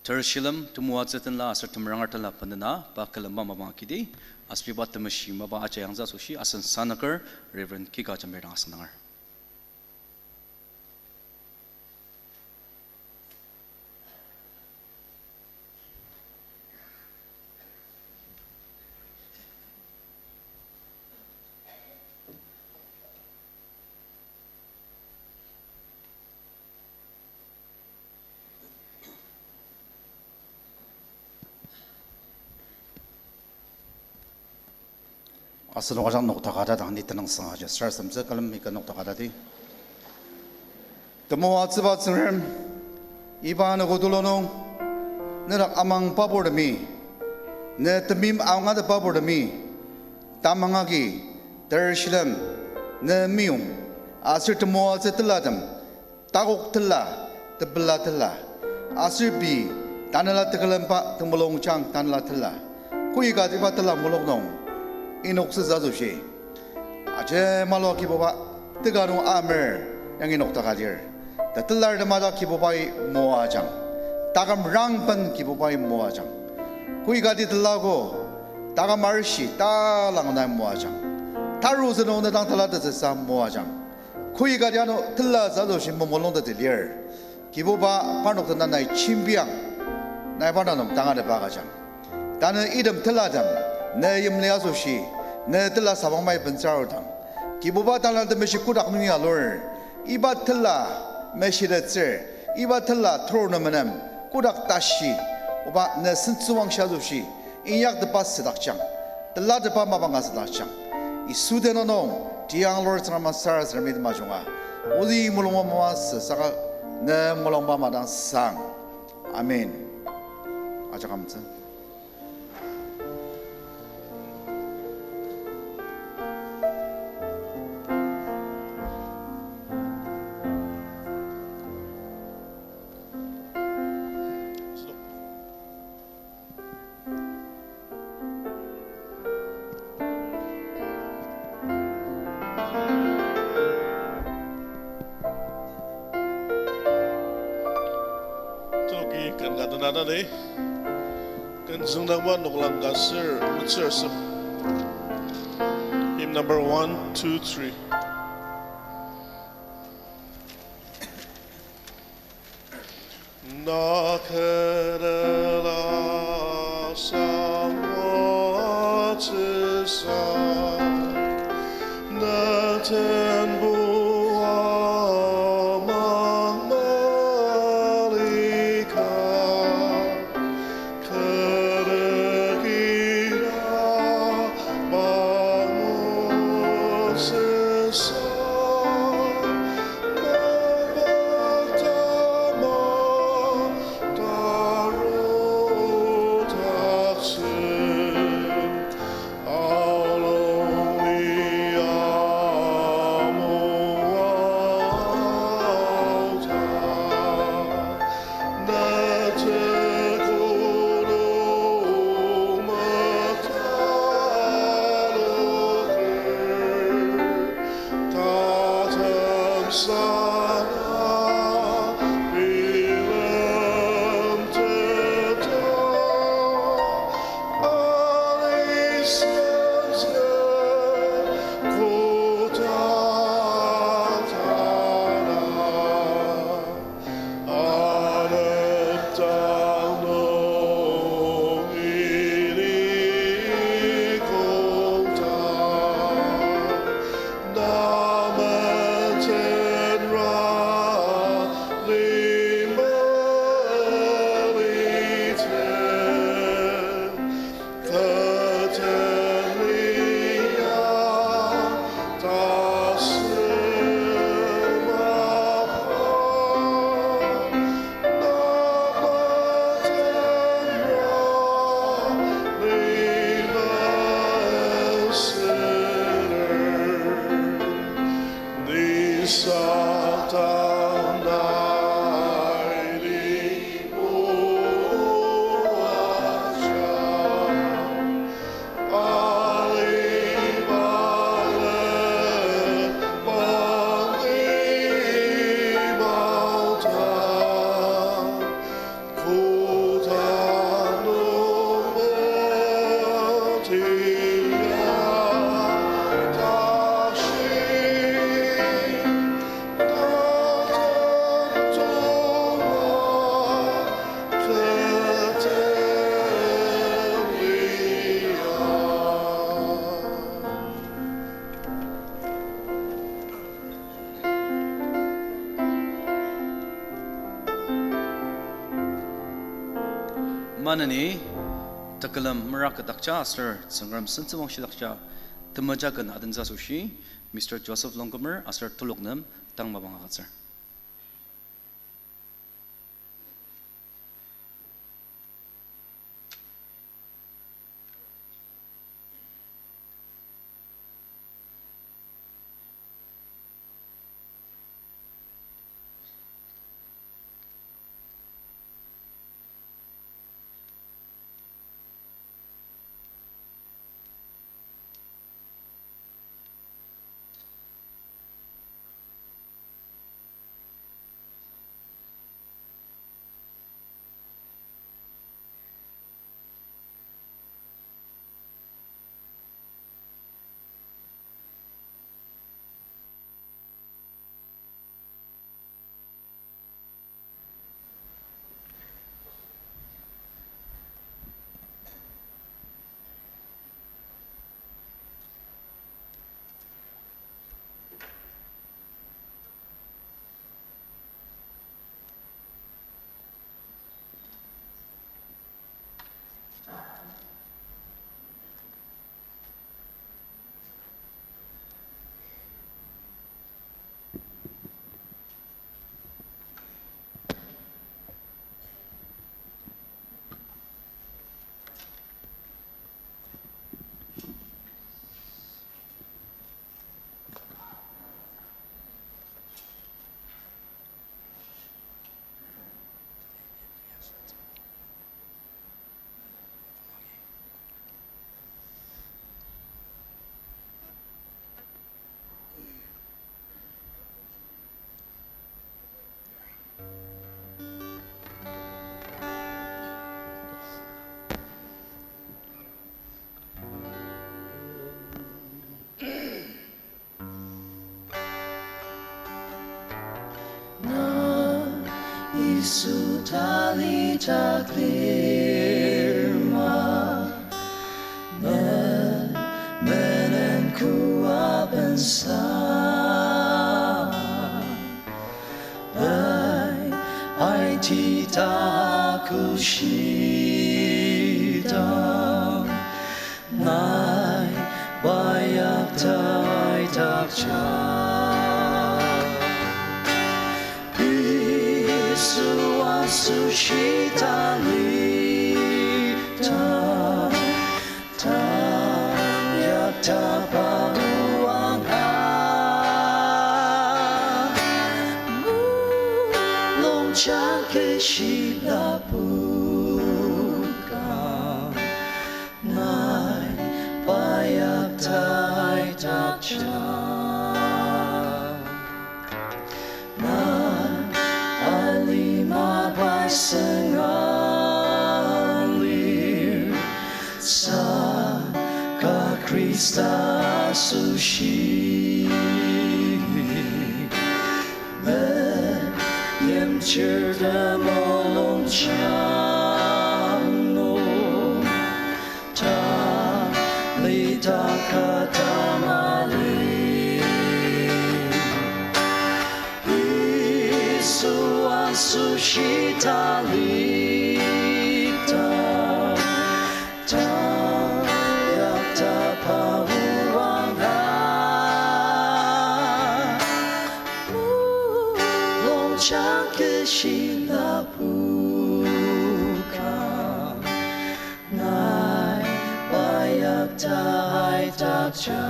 ter shilem temoatsü tenla aser temeranger tenla benena pa külemba mapang agidi, aser iba temeshi mapa ajayangtsü asoshi asen sanaker Reverend Kika Jamir dang asüngdanger. Asenok ajak nokdaka ta dang ni tenüngsang aji sarasademtsü, külemi ka nokdaka tati. Temoatsüba Tsüngrem, iba anogo tulu nung, nedak amang purtemi, ne temeim angatepba purtemi, tamang agi, ter shilem, ne meyong, aser temoatsü telatem, takok tela, tepela tela, aser pei, tanela tekülemba temulungjang tanela tela, koika iba tela mulung nung, inoksütsü asoshi, ajemalua Kibuba, teka nung amer, yangi nokdaka lir. Tetelar temajak Kibubai moajang. Taküm rangben Kibubai moajang. Koikati telago, taküm arishi talang nai moajang. Tarutsü nung ne dang telatettsüsa moajang. Koikati ano telatsü asoshi memulungteti lir. Kibuba parnok tena nai jembiang, nai parnok nem tangatetba agüjang. Tanü item telatem, ne yimli asoshi, ne tela sabangmai bentsü arudang, Kibuba tanü temeshi kotak nungi alur, iba tela meshitettsür, iba tela tur nemenem, kotak tashi, oba ne sentsüwangshi asoshi, inyaktepa südakjang, telatepa mapang ka südakjang. Yisu tenüng nung, tiang lur Tsüngrem sarasademi temajunga, odi mulungba masü saka ne mulungba madang sang. Amen. Ajakam tsü. Tanü, ken züngdangba noklang ka ser, metsür asem. Hymn number one, two, three. Na kenela sangwatsüsa, na tenbo amang malika, kü ira mangu sesa, mapa tama taru taktsü. Aloni amu auta, na tekulu mataloker, tatem sana bilem teta, Maneni, tekülem merak kü dakja aser Tsüngrem sentsüwang shidakja, temeja ken adentsü asoshi, Mister Joseph Longkumer aser telok nem tang mapang agütsür. Yisu talidak lir ma, me-, menen koa bensa. Pai, aiti taku shidang, nai pa yak tai dakja. Yisu asoshi talidang, tang yak tapa oang a. Mulungjang kechi lapoka, nai pa yak tai dakja. Na alima pai senga lir, saka Khrista asoshi, meimchir temulungjang nung talidaka tamali. Yisu asoshi talidang, tang yak tapa oang a. Mulungjang kechi lapoka, nai pa yak tai dakja.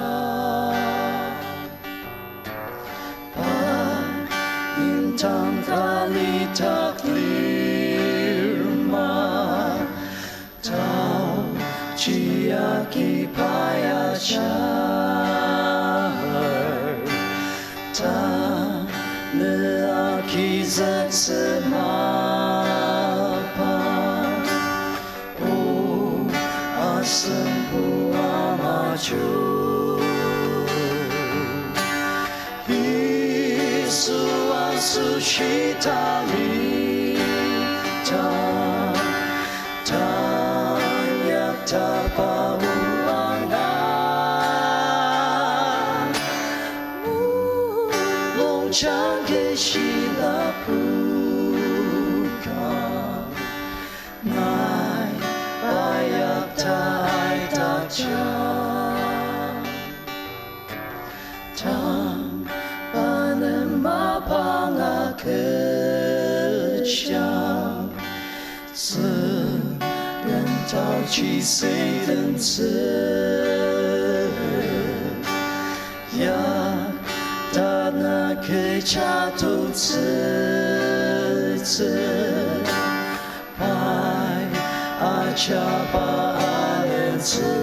Pa indang talidak lir ma, taoji agi pa ajar, tanü agizüktsü mapa. O asen Puang Majuk, Yisu asoshi talidang, tang yak tapa oang a. Mulungjang kechi lapoka, nai pa yak tai dakja. Tang pa nem mapang agüjang, Tsüngrem taoji südentsü, yak tanü kecha toktsütsü, pai ajaba alentsü.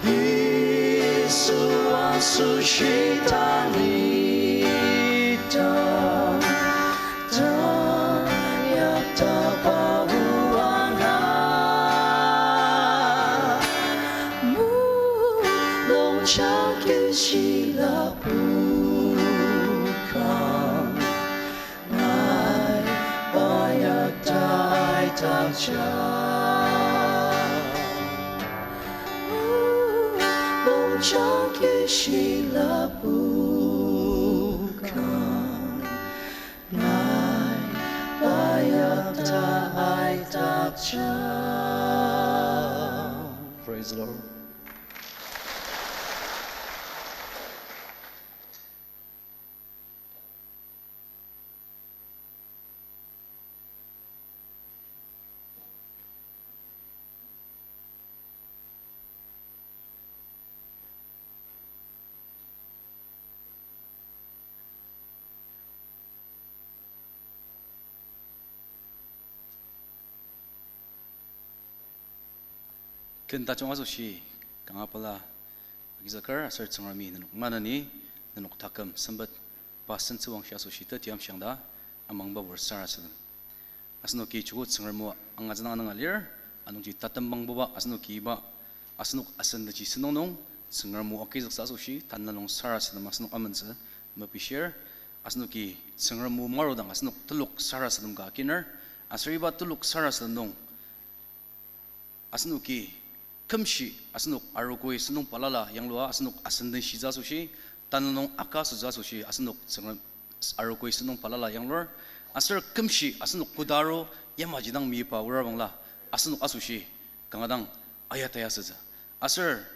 Yisu asoshi talidang, tang yak tapa oang a. Mulungjang kechi lapoka, nai pa yak tai dakja. Mulungjang kechi lapoka, nai pa yak tai dakja. Praise the Lord. Ken tajung asoshi kanga pela agizüker aser Tsüngremi nenok maneni, nenok taküm sempet pa sentsüwangshi asoshi teti amshiang ta amangba wor sarasadem. Asenoki chuku Tsüngrem o angazüna ananga lir, anungji tatembangbuba asenoki iba, asenok asen teji senung nung, Tsüngrem o agizüksa asoshi tanela nung sarasadem asenok amentsü mepishir, Asenoki Tsüngrem o marudang asenok telok sarasadem ka akiner, aser iba telok sarasadem nung asenoki kümshi asenok arogoi sentong balala yanglua asenok asen den shitsü asoshi, tanü nung aka asütsü asoshi asenok Tsüngrem arogoi sentong balala yanglur, aser kümshi asenok koda aru yamaji dang miba aor bangla asenok asoshi kanga dang ayataya asütsü. Aser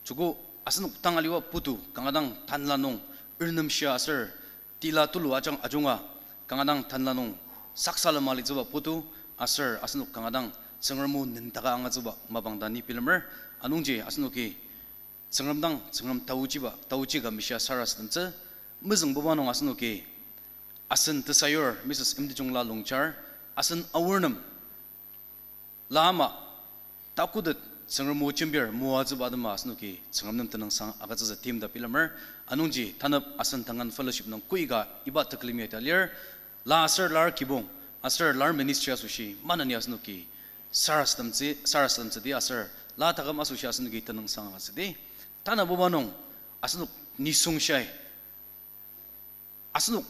joko asenok tang aliba putu kanga dang tanela nung ernemshia aser tila tulu ajang ajunga kanga dang tanela nung saksalema alitsüba putu aser asenok kanga dang Tsüngrem o nendaka angatsüba mapang ta ni bilemer. Anungji asenoki Tsüngrem dang Tsüngrem taochiba, taochi ka mishia sarasademtsü, mezüngbuba nung asenoki asen tesayur Mrs. Imtijungla Longchar, asen aor nem lama takotet Tsüngrem o jembir moatsüba atema asenoki Tsüngrem nem tenüngsang agütsütsü tim ta bilemer. Anungji tanep asen Duncan Fellowship nung koika iba tekülemi ta lir, la aser lar kibong, aser lar ministry asoshi maneni asenoki sarasademtsü, sarasademtsüdi aser la taküm asoshi asenoki tenüngsang agütsüdi. Tanabuba nung asenok nisung shia asenok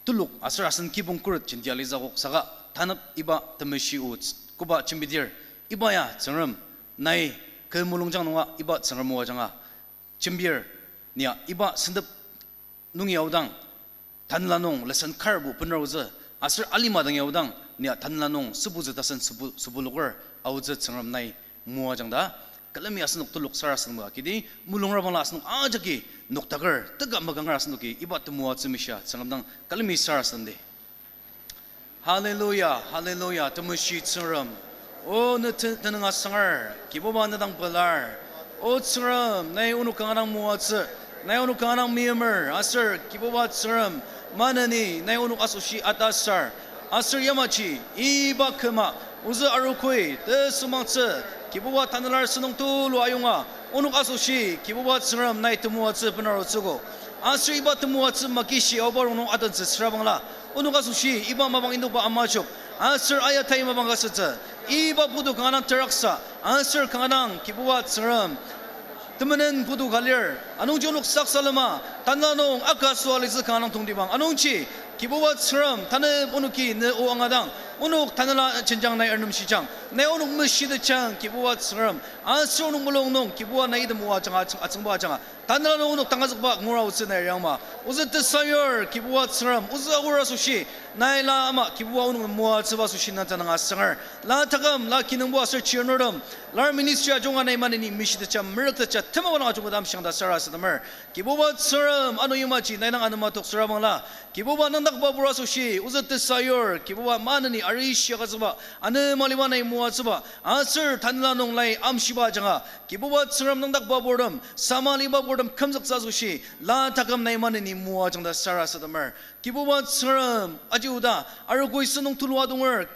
telok aser asen kibong khuret jenti alitsü akok saka tanep iba temeshi o koba jembidir, iba ya Tsüngrem nai kü mulungjang nunga iba Tsüngrem o ajanga jembir, nia iba sentep nungi aodang tanela nung lesson karbo bener aotsü, aser alima dangi aodang nia tanela nung sübutsü tasen sübu, sübuloker aotsü Tsüngrem nai moajang ta külemi asenok telok sarasadem ka akidi, mulungra bangla asenok ajaki noktaker teka makanger asenoki iba temoatsü mishia Tsüngrem dang külemi sarasademdi. Hallelujah, hallelujah, temeshi Tsüngrem. O ne te-, tenüng asanger, Kibuba ne dang pelar. O Tsüngrem, nai onok kanga dang moatsü, nai onok kanga dang meimer, aser Kibuba Tsüngrem, maneni nai onok asoshi atasar. Aser yamaji, iba küma, ozü arogoi, tesümangtsü, Kibuba tanela sentong tulu ayonga, onok asoshi, Kibuba Tsüngrem nai temoatsü benarutsüogo. Aser iba temoatsü makishi aoba rongnung adentsü süra bangla, onok asoshi iba mapang indokba amajok, aser ayatai mapang ka sütsü, iba putu kanga dang teraksa, aser kanga dang Kibuba Tsüngrem temenen putu ka lir, anungji onok saksalema, tanela nung aka asüa alitsü kanga dang tongtibang. Anungji, Kibuba Tsüngrem, tanü onoki ne o angadang, onok tanela jenjang nai ernemshijang, nai onok meshitetjang, Kibuba Tsüngrem, aser onok mulung nung, Kibuba nai item o ajanga, atsüng-, atsüngba ajanga tanela nung onok tangazükba ngura aotsü nai reangma. Ozü tesayur, Kibuba Tsüngrem, ozü aor asoshi, nai la ama, Kibuba onok moatsüba asoshi na tenüng asanger. La taküm, la kinungbo aser chirnurtem, lar ministry ajunga nai maneni meshitetja, merüktetja, temaba nung ajunga dang amshiang ta sarasademer. Kibuba Tsüngrem, ano yamaji nai dang anema tok süra bangla, Kibuba nüngdakba bura asoshi, ozü tesayur, Kibuba maneni arishi agütsüba, anema aliba nai moatsüba, aser tanela nung lai amshiba ajanga, Kibuba Tsüngrem nüngdakba burtem, sama aliba burtem kümzüktsü asoshi, la taküm nai maneni moajang ta sarasademer. Kibuba Tsüngrem, aji oda, arogoi sentong tulu adonger,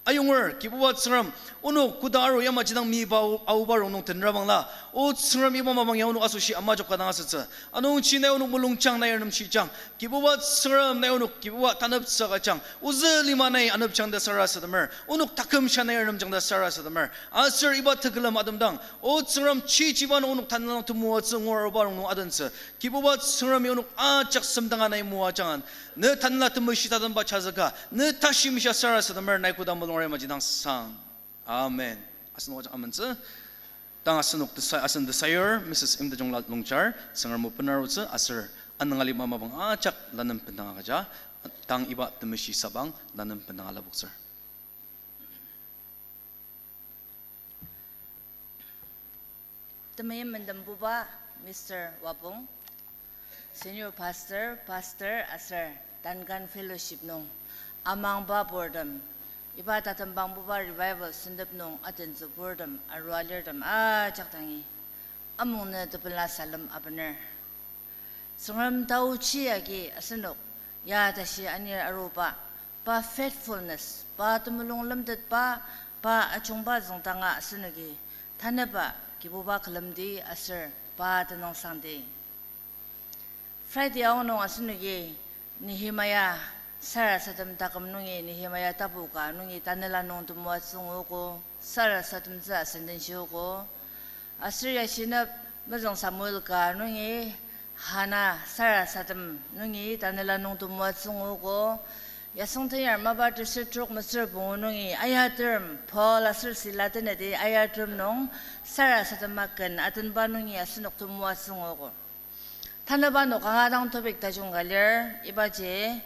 ayonger, Kibuba Tsüngrem, onok koda aru yamaji dang miba ao-, aoba rongnung tenra bangla, O Tsüngrem iba mapang ya onok asoshi amajok ka dang asütsü. Anungji nai onok mulungjang nai ernemshijang. Kibuba Tsüngrem nai onok Kibuba taneptsü agüjang. Ozü lima nai anepjang ta sarasademer. Onok taküm sha nai ernemjang ta sarasademer. Aser iba tekülem atemdang, O Tsüngrem chichiba nung onok tanela nung temoatsü ngua aruba rongnung adentsü. Kibuba Tsüngrem ya onok ajak semdanga nai moajangan. Ne tanela temeshi tatemba chazüka, ne tashi misha sarasademer nai koda mulungra yamaji dang sang. Amen. Asenok ajak amentsü. Tang asenok tesa-, asen tesayur, Mrs. Imtijungla Longchar, Tsüngrem o benarutsü, aser anüng alima mapang ajak lanem bendanga agüja, tang iba temeshi sabang lanem bendanga lapoktsür. Temeim mendembuba Mister Wapong, Senior Pastor, Pastor aser Duncan Fellowship nung amangba burtem, iba tatembangbuba revival sentep nung adentsü burtem, arua lirtem ajak dangi, amungnü tepela salem abener. Tsüngrem taochi agi asenok ya tashi anir aruba, pa faithfulness, pa temulung lemtetba, pa ajungba züngdanga asenoki tanüba Kibuba külemdi aser pa tenüngsangdi. Friday aonung asenoki Nehemiah sarasadem taküm nungi Nehemiah tapu ka nungi tanela nung temoatsü nguogo, sarasademtsü asüngdangshiogo. Aser ya shinep mezüng Samuel ka nungi Hana sarasadem nungi tanela nung temoatsü nguogo, Yasüng Tenyar mapa teser trok metsür pungu nungi ayaterem Paul aser Sila teneti ayaterem nung sarasadema ken atenba nungi asenok temoatsü nguogo. Tanüba nung kanga dang topic tajung ka lir, ibaji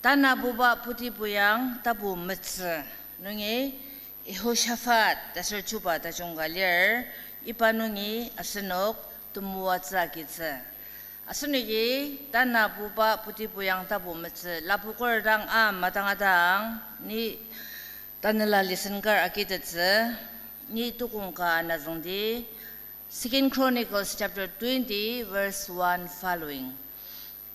Tanabuba Putibuyang tapu metsü nungi Yehoshaphat ta aser Chuba tajung ka lir, iba nungi asenok temoatsü agitsü. Asenoki Tanabuba Putibuyang tapu metsü lapoker dang a madangadang ni tanela listen kar agitettsü, ni tukong ka ana züngdi, Second Chronicles chapter twenty, verse one following.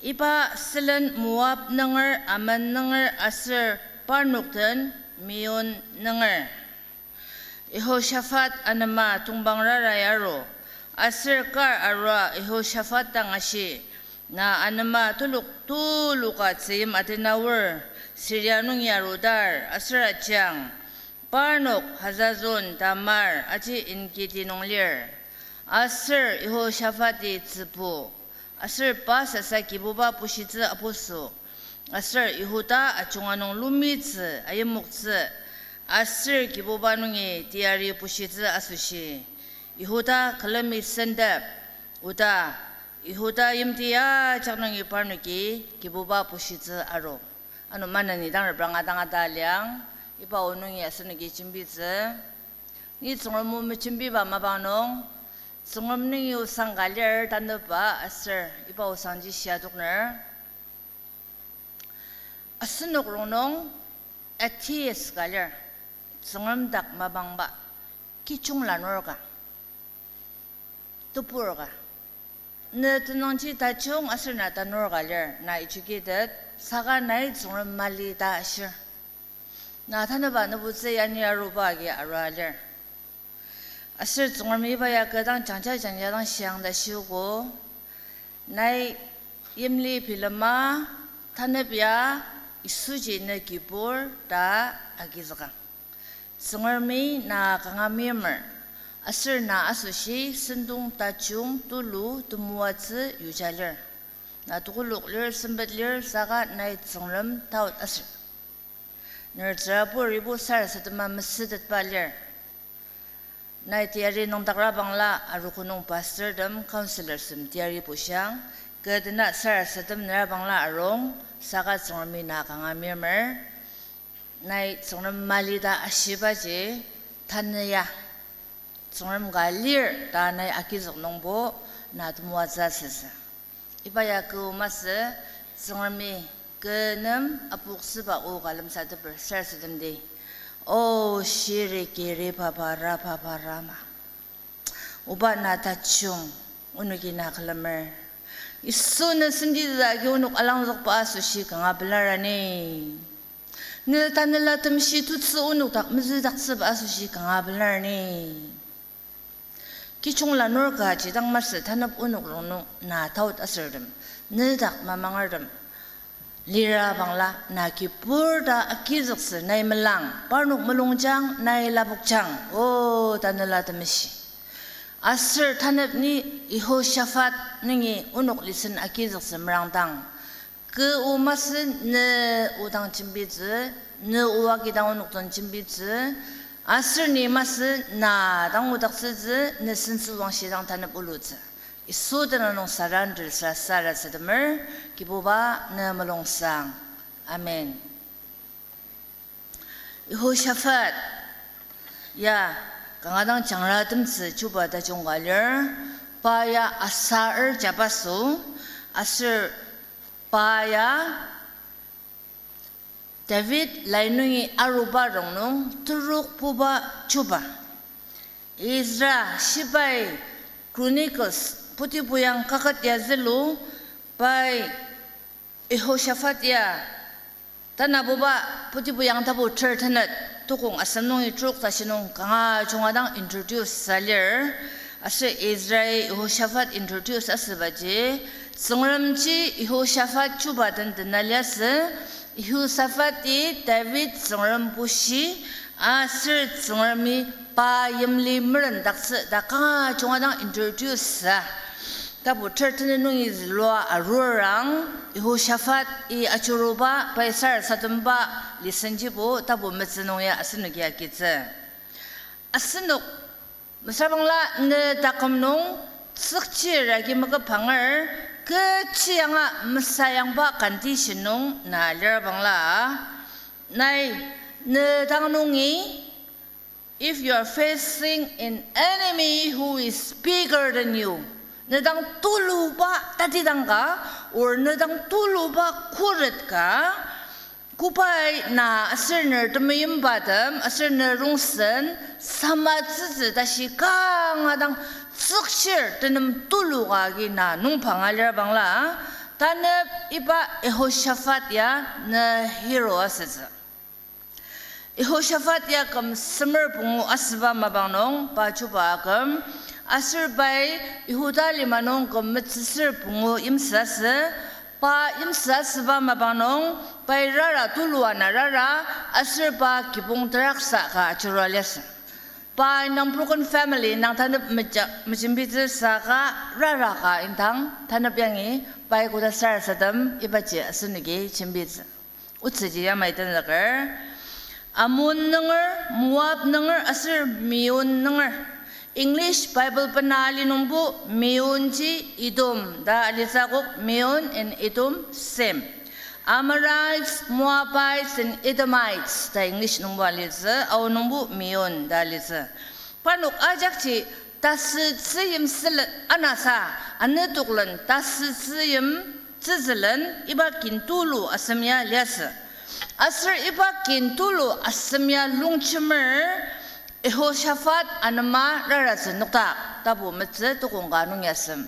Iba sülen Moab nunger, Ammon nunger aser parnok den Meun nunger. Yehoshaphat anema tongpang rarai aru, aser kar arua Yehoshaphat dang ashi, na anema telok tuluka tzüyim atenaor, Syria nungi arudar, aser ajang, parnok Hazazon Tamar aji En-Gedi nung lir. Aser Yehoshaphat-i tzübu, aser pa sasa Kibuba bushitsü apusü, aser Yihuda ajunga nung lumitsü ayimoktsü, aser Kibuba nungi teyari bushitsü asoshi, Yihuda külemi sentep, oda Yihuda yimti ajak nungi parnoki Kibuba bushitsü aru. Ano maneni dang repranga dang ata liang, iba o nungi asenoki jembitsü. Ni Tsüngrem o mejembiba mapang nung, Tsüngrem nungi osang ka lir tanüba aser iba osangji shia adokner. Asenok rongnung atheist ka lir, Tsüngrem dak mapangba, kijung lanur ka, tebur ka. Ne tenüngji tajung aser na tanur ka lir, na educated, saka nai Tsüngrem mali ta ashir. Na tanüba nübutsü yani aruba agi arua lir. Aser Tsüngremi iba ya kü dang jangja jangja dang shiang ta shiogo. Nai yimli bilema, tanep ya Yisuji ne kibur ta agizükang. Tsüngremi na kanga meimer, aser na asoshi sentong tajung tulu temoatsü yuja lir. Na tekolak lir, sempet lir, saka nai Tsüngrem taot aser ner tsürabur ibo sarasadema mesütetba lir. Nai teyari nüngdakrabangla arogo nung pastortem, counsellortem teyari bushiang, kü dena sarasadem nerabangla arung, saka Tsüngremi na kanga meimer. Nai Tsüngrem mali ta ashibaji, tanü ya Tsüngrem ka lir ta nai agizük nungbo na temoatsü asütsü. Iba ya kü masü, Tsüngremi kü nem apoksüba o ka lemsateper sarasademdi. O shiri kiri papa ra papa rama, oba na tajung, onoki na külemer. Yisu, ne sentitsü agi onok alangzükba asoshi kanga pelar ani. Ne tanela temshi tutsü onok dak mezüdaktsüba asoshi kanga pelar ni. Kijung lanur kaji dang masü tanep onok rongnung na taot asürtem, ne dak mamangertem lira bangla na kibur ta agizüktsü nai melang, parnok mulungjang, nai lapokjang, o tanela temeshi. Aser tanep ni Yehoshaphat nungi onok listen agizüktsü merangdang, kü o masü ne o dang jembitsü, ne o agi dang onok dang jembitsü, aser ni masü na dang odaktsütsü, ne sentsü wangshi dang tanep olutsü. Yisu tenüng nung surrender sa sarasademer, Kibuba ne mulungsang. Amen. Yehoshaphat ya kanga dang jangratemtsü chuba tajung ka lir, pa ya Asa er jabaso, aser pa ya David lai nungi aruba rongnung terokbuba chuba. Ezra, shibai, Chronicles, putibuyang kaket ya zülu, pai Yehoshaphat ya tanabuba putibuyang tapu ter tenet, tukong asem nungi trok tashi nung kanga junga dang introduce sa lir, aser Ezra-i Yehoshaphat introduce asübaji, Tsüngremji Yehoshaphat chuba den dena liasü, Yehoshaphat-i David Tsüngrem bushi, aser Tsüngremi pa yimli merendaktsü ta kanga junga dang introduce sa. Tapu thirteen nungi zülua arurang, Yehoshaphat-i ajuruba, pai sarasademba, lisenjibo, tapu metsü nung ya asenoki agitsü. Asenok, mesüra bangla ne taküm nung tsükchir agi meküpanger, kechi yanga mesayangba condition nung na lir bangla, nai, ne dang nungi, if you are facing an enemy who is bigger than you, ne dang tuluba tatidang ka, or ne dang tuluba khuret ka, kobai na aser ne temeimbatem, aser ne rongsen, samatsütsü tashi kanga dang tsükchir tenem tulu ka agi na nungpang alir bangla, tanep iba Yehoshaphat ya ne hero asütsü. Yehoshaphat ya küm semer pungu asüba mapang nung pa chuba aküm, aser pai Yihuda lima nung küm metsüsür pungu yimsü asü, pa yimsü asüba mapang nung pai rara tulua na rara, aser pa kibong teraksa ka ajurua liasü. Pa indang broken family indang tanep meja-, mejembitsü saka rara ka indang tanep yangi pai koda sarasadem ibaji asenoki jembitsü. Otsüji yamai tenzüker. Ammon nunger, Moab nunger, aser Meon nunger. English Bible bena ali nungbo Meonji Edom ta alitsü akok, Meon and Edom same. Amorites, Moabites and Edomites ta English nungbo alitsü, Ao nungbo Meon ta alitsü. Parnok ajakji tasütsüyim sülen anasa, anetoklen tasütsüyim tsütsülen iba kin tulu asem ya liasü. Aser iba kin tulu asem ya longjemer Yehoshaphat anema raratsü nokdak, tapu metsü tukong ka nung yasem.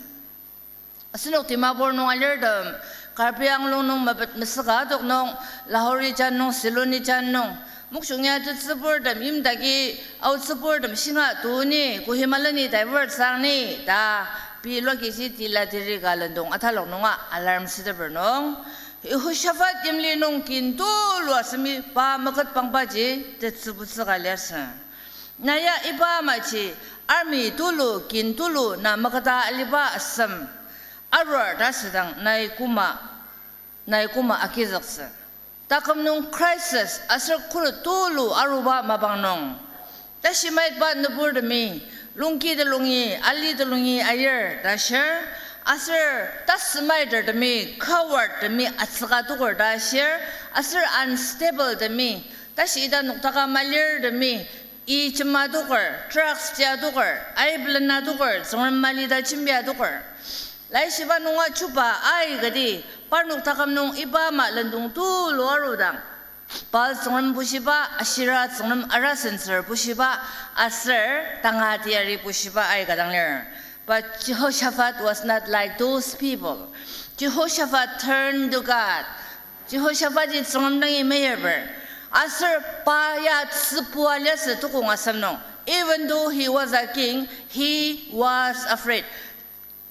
Asenok Dimapur nung alirtem, Karbi Anglong nung mepet mesüka adok nung, Lahori jan nung, Siloni jan nung, mokjung ya tetsüburtem yimdaki, aotsüburtem shinga tuni, Kohima leni divert sang ni ta, pei lokiji tila teri ka lendong atalok nunga alarm süteper nung, Yehoshaphat yimli nung kin tulu asemi pa meketbangbaji tetsübutsü ka liasü. Na ya iba amaji army tulu, kin tulu na maketa aliba asem arur ta asüdang nai koma, nai koma agizüktsü. Taküm nung crisis aser khuret tulu aruba mapang nung, tashimaitba nüburtemi, lungki telungi, ali telungi ayir ta shir, aser tasümaitertemi, cowardtemi atsüka toker ta shir, aser unstable temi, tashi ita noktaka malirtemi, i jema toker, drugs tia toker, ai pelena toker, Tsüngrem mali ta jembia toker. Laishiba nunga chuba aikati, parnok taküm nung iba ama lendong tulu arudang, Baal tsüngrem bushiba, Asherah tsüngrem arasentsür bushiba, aser tanga teyari bushiba aika dang lir. But Jehoshaphat was not like those people. Jehoshaphat turned to God. Jehoshaphat-i Tsüngrem dangi meyerper. Aser pa ya tsübua liasü tukong asem nung. Even though he was a king, he was afraid.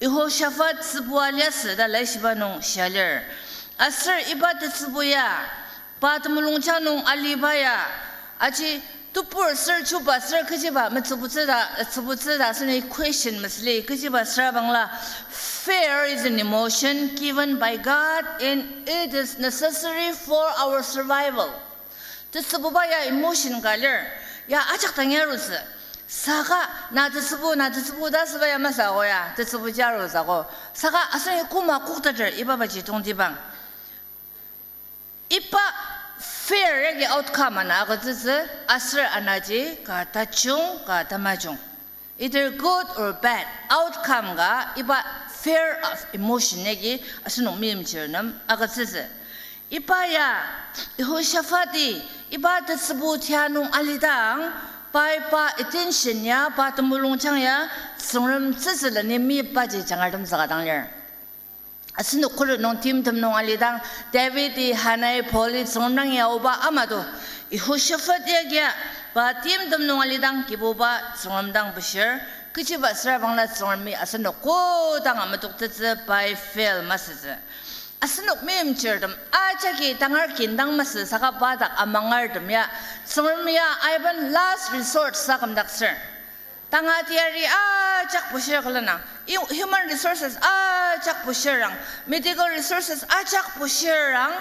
Yehoshaphat tsübua liasü ta laishiba nung shia lir. Aser iba tetsübu ya, pa temulungjang nung aliba ya, aji tebur ser chuba ser kechiba metsübutsü ta, tsübutsü ta aseni question mesüli kechiba süra bangla, fear is an emotion given by God and it is necessary for our survival. Tetsübuba ya emotion ka lir, ya ajak dang ya arutsü. Saka na tetsübu, na tetsübu ta asüba ya masü ako ya, tetsübu ji arutsü ako. Saka aseni koma kokteter iba baji tongtibang. Iba fear yagi outcome ana agütsütsü, aser anaji ka tajung ka tamajung. Either good or bad, outcome ka iba fear of emotion yagi asenok meimchir nem agütsütsü. Iba ya, Yehoshaphat-i iba tetsübu tia nung alidang, pai pa attention ya, pa temulungjang ya, Tsüngrem tsütsüleni meyipaji jangartem saka dang lir. Asenok khuret nung timtem nung alidang, David-i, Hannah-i, Paul-i Tsüngrem dang ya aoba ama to, Yehoshaphat yagia, pa timtem nung alidang Kibuba Tsüngrem dang bushir, kechiba süra bangla Tsüngremi asenok kodanga metoktettsü pai fail masütsü. Asenok meimchirtem ajaki tangar kin dang masü saka pa dak amangertem ya, Tsüngrem ya aiben last resort sa kümdaktsür. Tanga teyari ajak bushir külenang, i-, human resources ajak bushirang, medical resources ajak bushirang,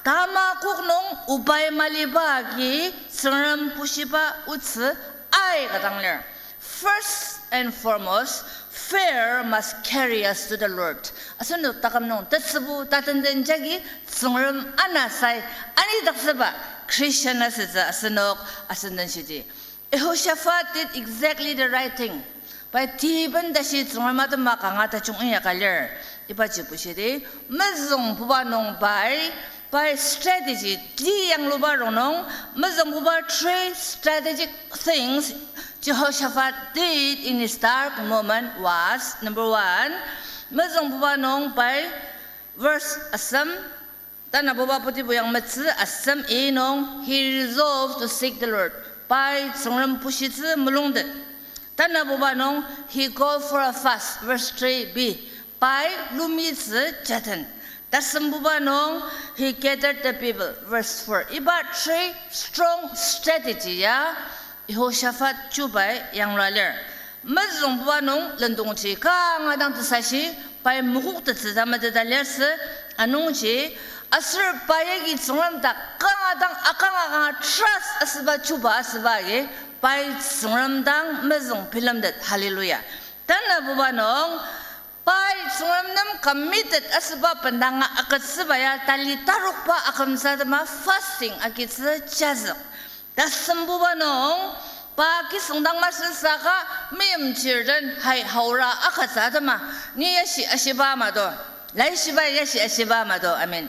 tamakok nung obai maliba agi Tsüngrem bushiba otsü aika dang lir. First and foremost, fear must carry us to the Lord. Asenok taküm nung tetsübu tatenden jagi Tsüngrem anasai anidaktsüba Christian asütsü asenok asüngdangshidi. Jehoshaphat did exactly the right thing. Pai tiben tashi Tsüngrem atema kanga tajung inyaka lir. Ibaji bushidi, mezüngbuba nung pai, pai strategy, ti yangluba rongnung, mezüngbuba three strategic things Jehoshaphat did in his dark moment was, number one, mezüngbuba nung pai, verse asem, tanabuba putibu yang metsü asem i nung, he resolved to seek the Lord. Pai Tsüngrem bushitsü mulungtet. Tanabuba nung, he called for a fast, verse three b. Pai lumitsü jaden. Tasembuba nung, he gathered the people, verse four. Iba three strong strategy ya Jehoshaphat chubai yanglua lir. Mezüngbuba nung lendongji kanga dang tesashi, pai mokoktettsü ta meteta liasü, anungji, aser pai agi Tsüngrem dak kanga dang akanga kanga trust asüba chuba asüba agi, pai Tsüngrem dang mezüng bilemtet, hallelujah. Tanabuba nung, pai Tsüngrem nem committed asüba bendanga agütsüba ya tali tarokba akümtsü atema fasting agitsü jazük. Tasembuba nung, pa kisüngdang masü saka meimchir den hai haora agütsü atema, ni yashi ashiba ama do, laishiba yashi ashiba ama do, amen.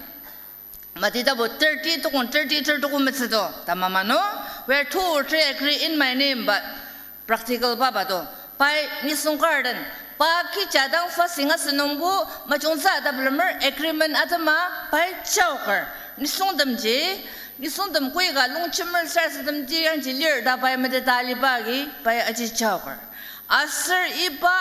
Mati tapu thirty, tokong thirty, thirty tokong metsü to, tamama nung, where two or three agree in my name, but practical baba to. Pai nisung kar den, pa kecha dang fasting asü nungbo, majungtsü ata bilemer agreement atema, pai jaoker. Nisungtemji, nisungtem koika longjemer sarasademji yangji lir ta pai meteta aliba agi, pai aji jaoker. Aser iba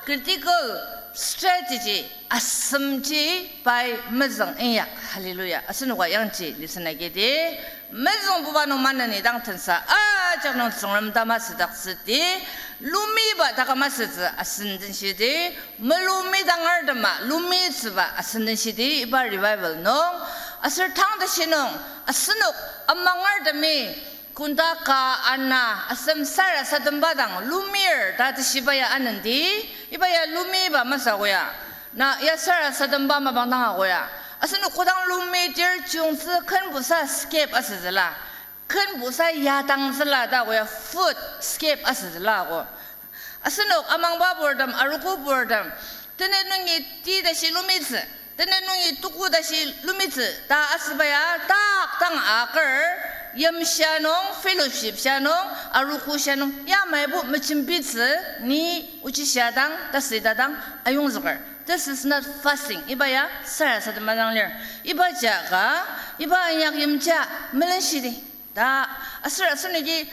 critical strategy asemji pai mezüng inyak. Hallelujah. Asenoka yangji listen agidi. Mezüngbuba nung maneni dang tensa ajak nung Tsüngrem dang masüdaktsüdi. Lumiba taka masütsü asüngdangshidi. Melumi dangertema lumitsüba asüngdangshidi iba revival nung. Aser tang tashi nung asenok amangertemi kunda ka ana asem sarasademba dang lumir ta teshiba ya anenti, iba ya lumiba masü ko ya. Na ya sarasademba mapang dang ako ya. Asenok kodang lumidir chiyungtsü kenbusa escape asütsüla. Kenbusa yadangtsüla ta ko ya, food escape asütsüla ko. Asenok amangba purtem, arogo purtem, tenet nungi ti tashi lumitsü, tenet nungi tuku tashi lumitsü ta asüba ya tak tang aker, yimshia nung, fellowship shia nung, arogo shia nung yamaibo mejembitsü, ni ochi shia dang, tasüta dang ayongzüker. This is not fasting. Iba ya sarasadema dang lir. Iba jaka, iba inyak yimja melenshidi. Ta, aser asenoki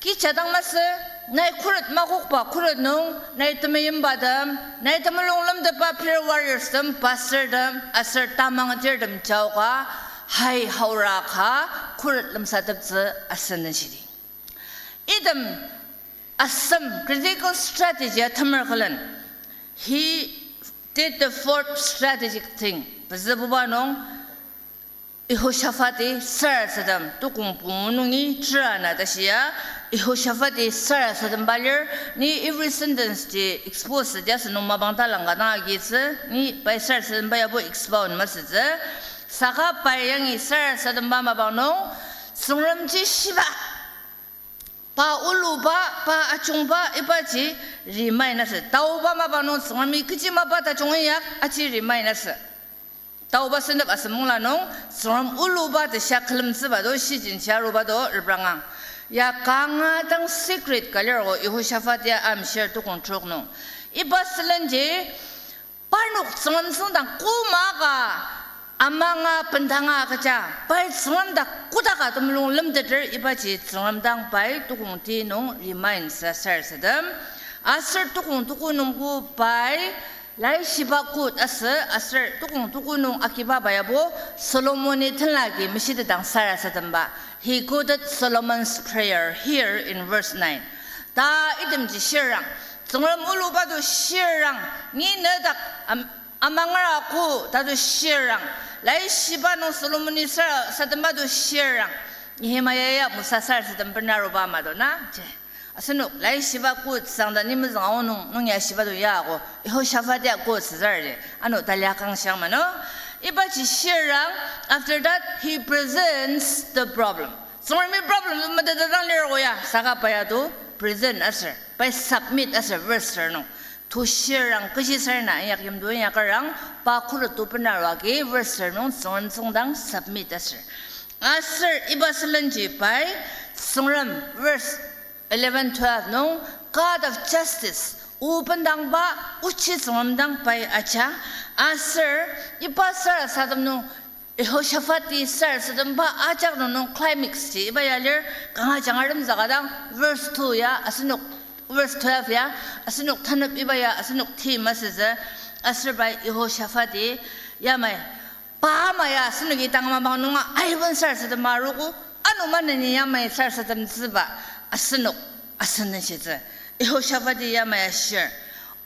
kecha dang masü, nai khuret makokba khuret nung, nai temeimbatem, nai temulung lemtetba prayer warriors tem, pastor tem, aser tamang tirtem jaoka, hai haora ka, khuret lemsateptsü asüngdangshidi. Item asem critical strategy atemer külen, he did the fourth strategic thing. Pezübuba nung, Jehoshaphat-i sarasadem, tukong pungu nungi tera na ta shia, Jehoshaphat-i sarasademba lir, ni every sentence ji expose ji asünung mapang talangka dang agitsü, ni pai sarasademba yabo expound masütsü. Saka pai yangi sarasademba mapang nung, Tsüngremji shiba. Pa oluba, pa ajungba, ibaji remind asü. Taoba mapa nung Tsüngremi kechi mapa tajung inyak, aji remind asü. Taoba sentep asem mungla nung, Tsüngrem oluba teshia külemtsüba to, shijin shia aruba to reprangang. Ya kanga dang secret ka lir ko, Jehoshaphat ya amshir tukong trok nung. Iba sülenji, parnok Tsüngrem tsüngdang koma ka amanga bendanga agüja, pai Tsüngrem dak kodaka temulung lemteter ibaji Tsüngrem dang pai tukong ti nung remind sa sarasadem. Aser tukong tuku nungbo pai laishiba kut asü, aser tukong tuku nung akiba pai yabo Solomoni tenlagi meshitetdang sarasademba. He quoted Solomon's prayer here in verse nine. Ta itemji shirang. Tsüngrem oluba to shirang. Ni nedak am-, amangar ako ta to shirang. Laishiba nung Solomoni sar sademba to shirang. Nehemiah ya Musa sar sadem bena aruba ama to na, je. Asenok, laishiba quote sang ta ni mezüng aonung, nung ya shiba to ya ako, Yehoshaphat ya quote sar ji, ano talia kang shiang ma no. Ibaji shirang, after that, he presents the problem. Tsüngremi problem to metetdang lir ko ya, saka pa ya to present aser, pai submit aser, verse ser nung. To shirang, kechi sar na, inyak yimdo inyakrang, pa khuret to bena aru agi, verse ser nung, Tsüngrem tsüngdang submit aser. Aser iba sülenji pai, Tsüngrem, verse eleven, twelve nung, God of justice, o bendangba, ochi Tsüngrem dang pai aja, aser, iba sarasadem nung, Yehoshaphat-i sarasademba ajak nung nung climax ji iba ya lir, kanga jangartem züka dang, verse two ya, asenok, verse twelve ya, asenok tanep iba ya, asenok theme asütsü, aser pai Yehoshaphat-i, yamai, pa ama ya asenoki tang mapang nunga aiben sarasadema arogo, ano maneni yamai sarasademtsüba asenok asen den shitsü. Yehoshaphat-i yamai ashir,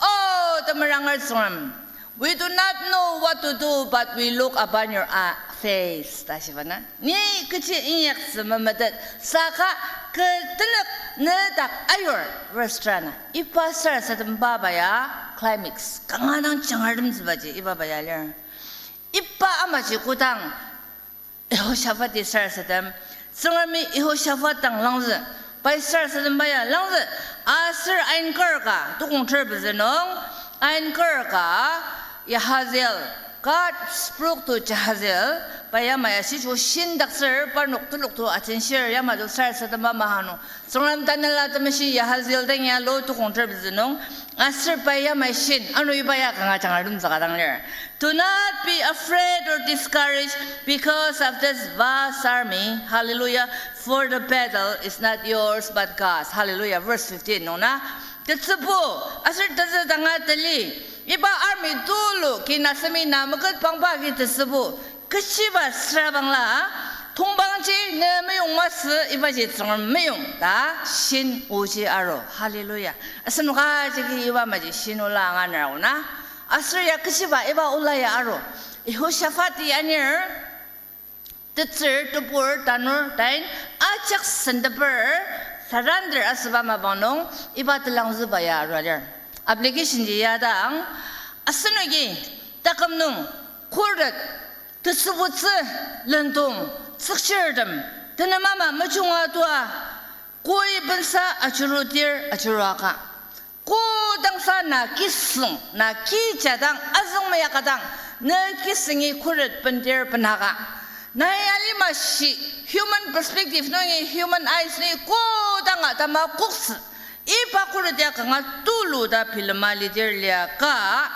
O temeranger Tsüngrem, we do not know what to do, but we look upon your, uh, face, ta shiba na. Ni kechi inyaktsü memetet, saka kü tenük nedak ayur, verse three na. Iba sarasademba ba ya climax, kanga dang jangartemtsübaji iba ba ya lir. Iba amaji kodang Yehoshaphat-i sarasadem, Tsüngremi Yehoshaphat dang langzü, pai sarasademba ya langzü, aser ainkar ka, tukong ter pezü nung, ainkar ka, Yahaziel, God spoke to Jahaziel, pa yamai ya shichu shindaktsür, parnok telok to atenshir, yamai to sarasademba maha nung, Tsüngrem Tanela Temeshi Yahaziel dang ya lo tukong ter pezü nung, aser pai yamai shin, ano iba ya kanga jangartem züka dang lir. Do not be afraid or discouraged because of this vast army. Hallelujah. For the battle is not yours but God's. Hallelujah. Verse fifteen nung na. Tetsübu, aser tetsü danga tali, iba army tulu kinasemi na meket pangba agi tetsübu, kechiba süra bangla, tongpangji ne meyong masü ibaji Tsüngrem meyong ta shin oji aru. Hallelujah. Asenok ajaki iba maji shin ola anganer aona. Aser ya kechiba iba ola ya aru. Yehoshaphat-i anir, tetsür, tebur, tanur, tain, ajak senteper, surrender asüba mapang nung, iba telangzüba ya aru alir. Application ji ya dang, asenoki, taküm nung, khuret, tesübutsü, lendong, tsükchirtem, tenemama mejunga tua, koi bensa ajurudir ajuruaka. Kodangsa na kisüng, na kija dang azüng meyaka dang, ne kisüngi khuret bendir benaka. Nai alima shi, human perspective nungi, human eyes nungi kodanga tama koktsü. Iba khuret ya kanga tulu ta bilema lidir liaka,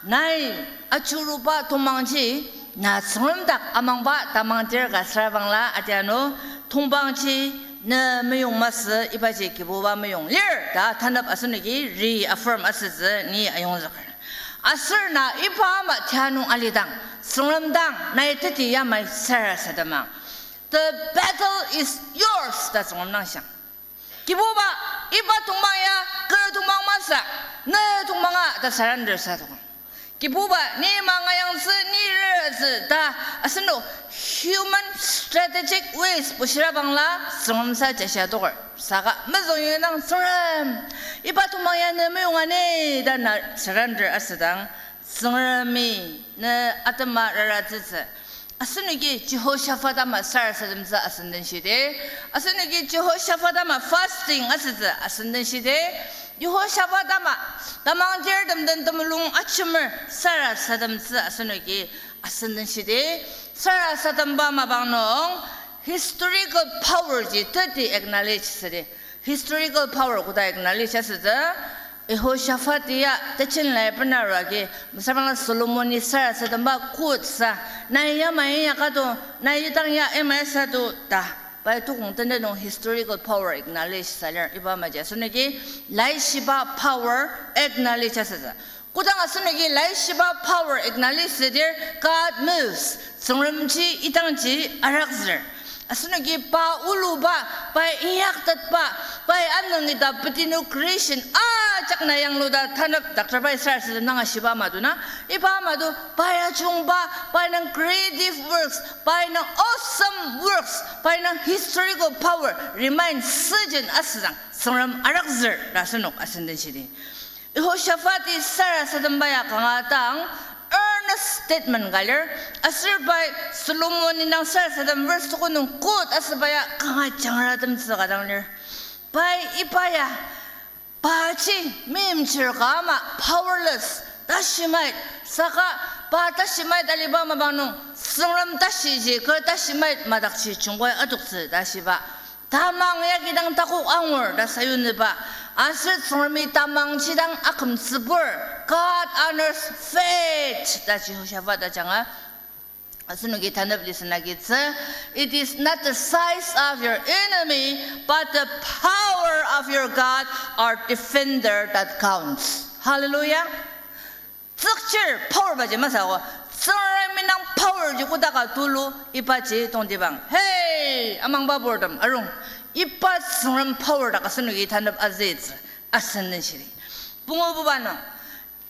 nai ajuruba tongpangji, na Tsüngrem dak amangba tamangdir ka süra bangla atiano, tongpangji ne meyong masü ibaji Kibuba meyong lir ta tanep asenoki reaffirm asütsü ni ayongzüker. Aser na iba ama tia nung alidang, Tsüngrem dang nai teti yamai sarasademang. The battle is yours ta Tsüngrem dang shiang. Kibuba, iba tongpang ya, kü tongpang masü, ne tongpanga ta surrender sa tokang. Kibuba, ni manga yangtsü, ni reretsü ta, asenok human strategic ways bushira bangla, Tsüngrem sa jasha toker. Saka mezüng yonang Tsüngrem, iba tongpang ya ne meyonga ni ta na surrender asüdang, Tsüngremi ne atema raratsütsü. Asenoki Jehoshaphat ama sarasademtsü asenden shidi. Asenoki Jehoshaphat ama fasting asütsü asenden shidi. Jehoshaphat ama tamangtirtem den temulung achimer sarasademtsü asenoki asenden shidi. Sarasademba mapang nung historical power ji teti acknowledge südi. Historical power koda acknowledge asütsü, Jehoshaphat ya techin lai bena aru agi, mesüra bangla Solomoni sarasademba kutsa, nai yamai inyaka to, nai idang ya yamai sa to ta, pai tukong tenden nung historical power acknowledge sa lir iba amaji asenoki, laishiba power acknowledge asütsü. Kodang asenoki laishiba power acknowledge südir, God moves. Tsüngremji idangji arakzür. Asenoki pa uluba, pai inyaktetba, pai anung ita petinu creation ajak na yangluda tanep doctor pai sarasadem nang ashiba ama do na. Iba ama do pai ajungba, pai nung creative works, pai nung awesome works, pai nung historical power remind süjen asüdang Tsüngrem arakzür ta asenok asenden shidi. Jehoshaphat-i sarasademba ya kanga dang earnest statement ka lir, aser pai Solomon indang sarasadem verse tuko nung quote asüba ya kanga jangratemtsü ka dang lir. Pai iba ya, paji meimchir ka ama powerless, tashimait, saka pa tashimait aliba mapang nung, Tsüngrem tashiji kü tashimait madakji jungkai adoktsü ta shiba. Tamang ya kidang takok angur ta sayutsüba, aser Tsüngremi tamang jidang akümtsübur, God honors faith ta Jehoshaphat ajanga. Asenoki tanep listen agitsü, it is not the size of your enemy, but the power of your God, our defender, that counts. Hallelujah. Tsükchir power baji masü ako. Tsüngrem indang power ji kodaka tulu ibaji tongtibang. Hey, amangba purtem arung. Iba Tsüngrem power dak asenoki tanep azütsü. Asenden shiri. Pungububa nung,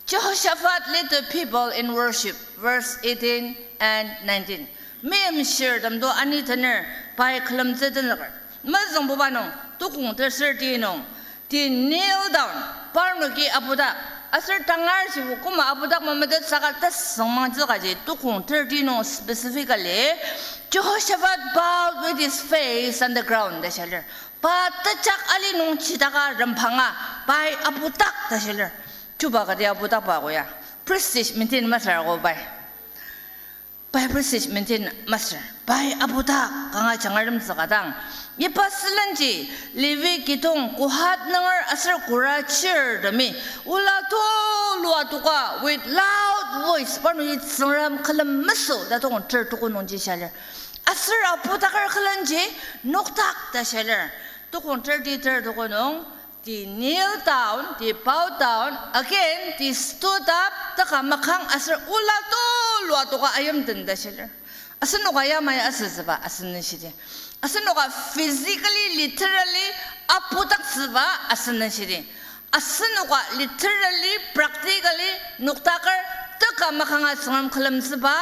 Jehoshaphat led the people in worship, verse eighteen and nineteen. Meimchirtem to ani tener pai külemtsü tenzüker. Mezüngbuba nung, tukong tersürti nung, they kneel down, parnoki apudak. Aser tangar shibo koma apudak mametet saka tesüngmangtsü kaji tukong thirty nung specifically, Jehoshaphat bowed with his face on the ground ta shia lir. Pa tejak ali nung chidaka rempanga, pai apudak ta shia lir. Chuba kati apudakba ako ya. Prestige maintain masür ako pai. Pai prestige maintain masür. Pai apudak kanga jangratemtsü ka dang. Iba sülenji, Levi kidong Kohat nunger aser Kora chirtemi ola tulu adoka with loud voice, parnoki Tsüngrem külem mesü ta tukong ter tuko nungji shia lir. Aser apudaker külenji nokdak ta shia lir. Tukong ter ti ter tuko nung, they kneel down, they bow down, again they stood up, taka makang aser ola tulu adoka ayimten ta shia lir. Asenoka yamai asütsüba asüngdang shidi. Asenoka physically, literally apudaktsüba asüngdang shidi. Asenoka literally, practically nokdaker teka makanga Tsüngrem külemtsüba,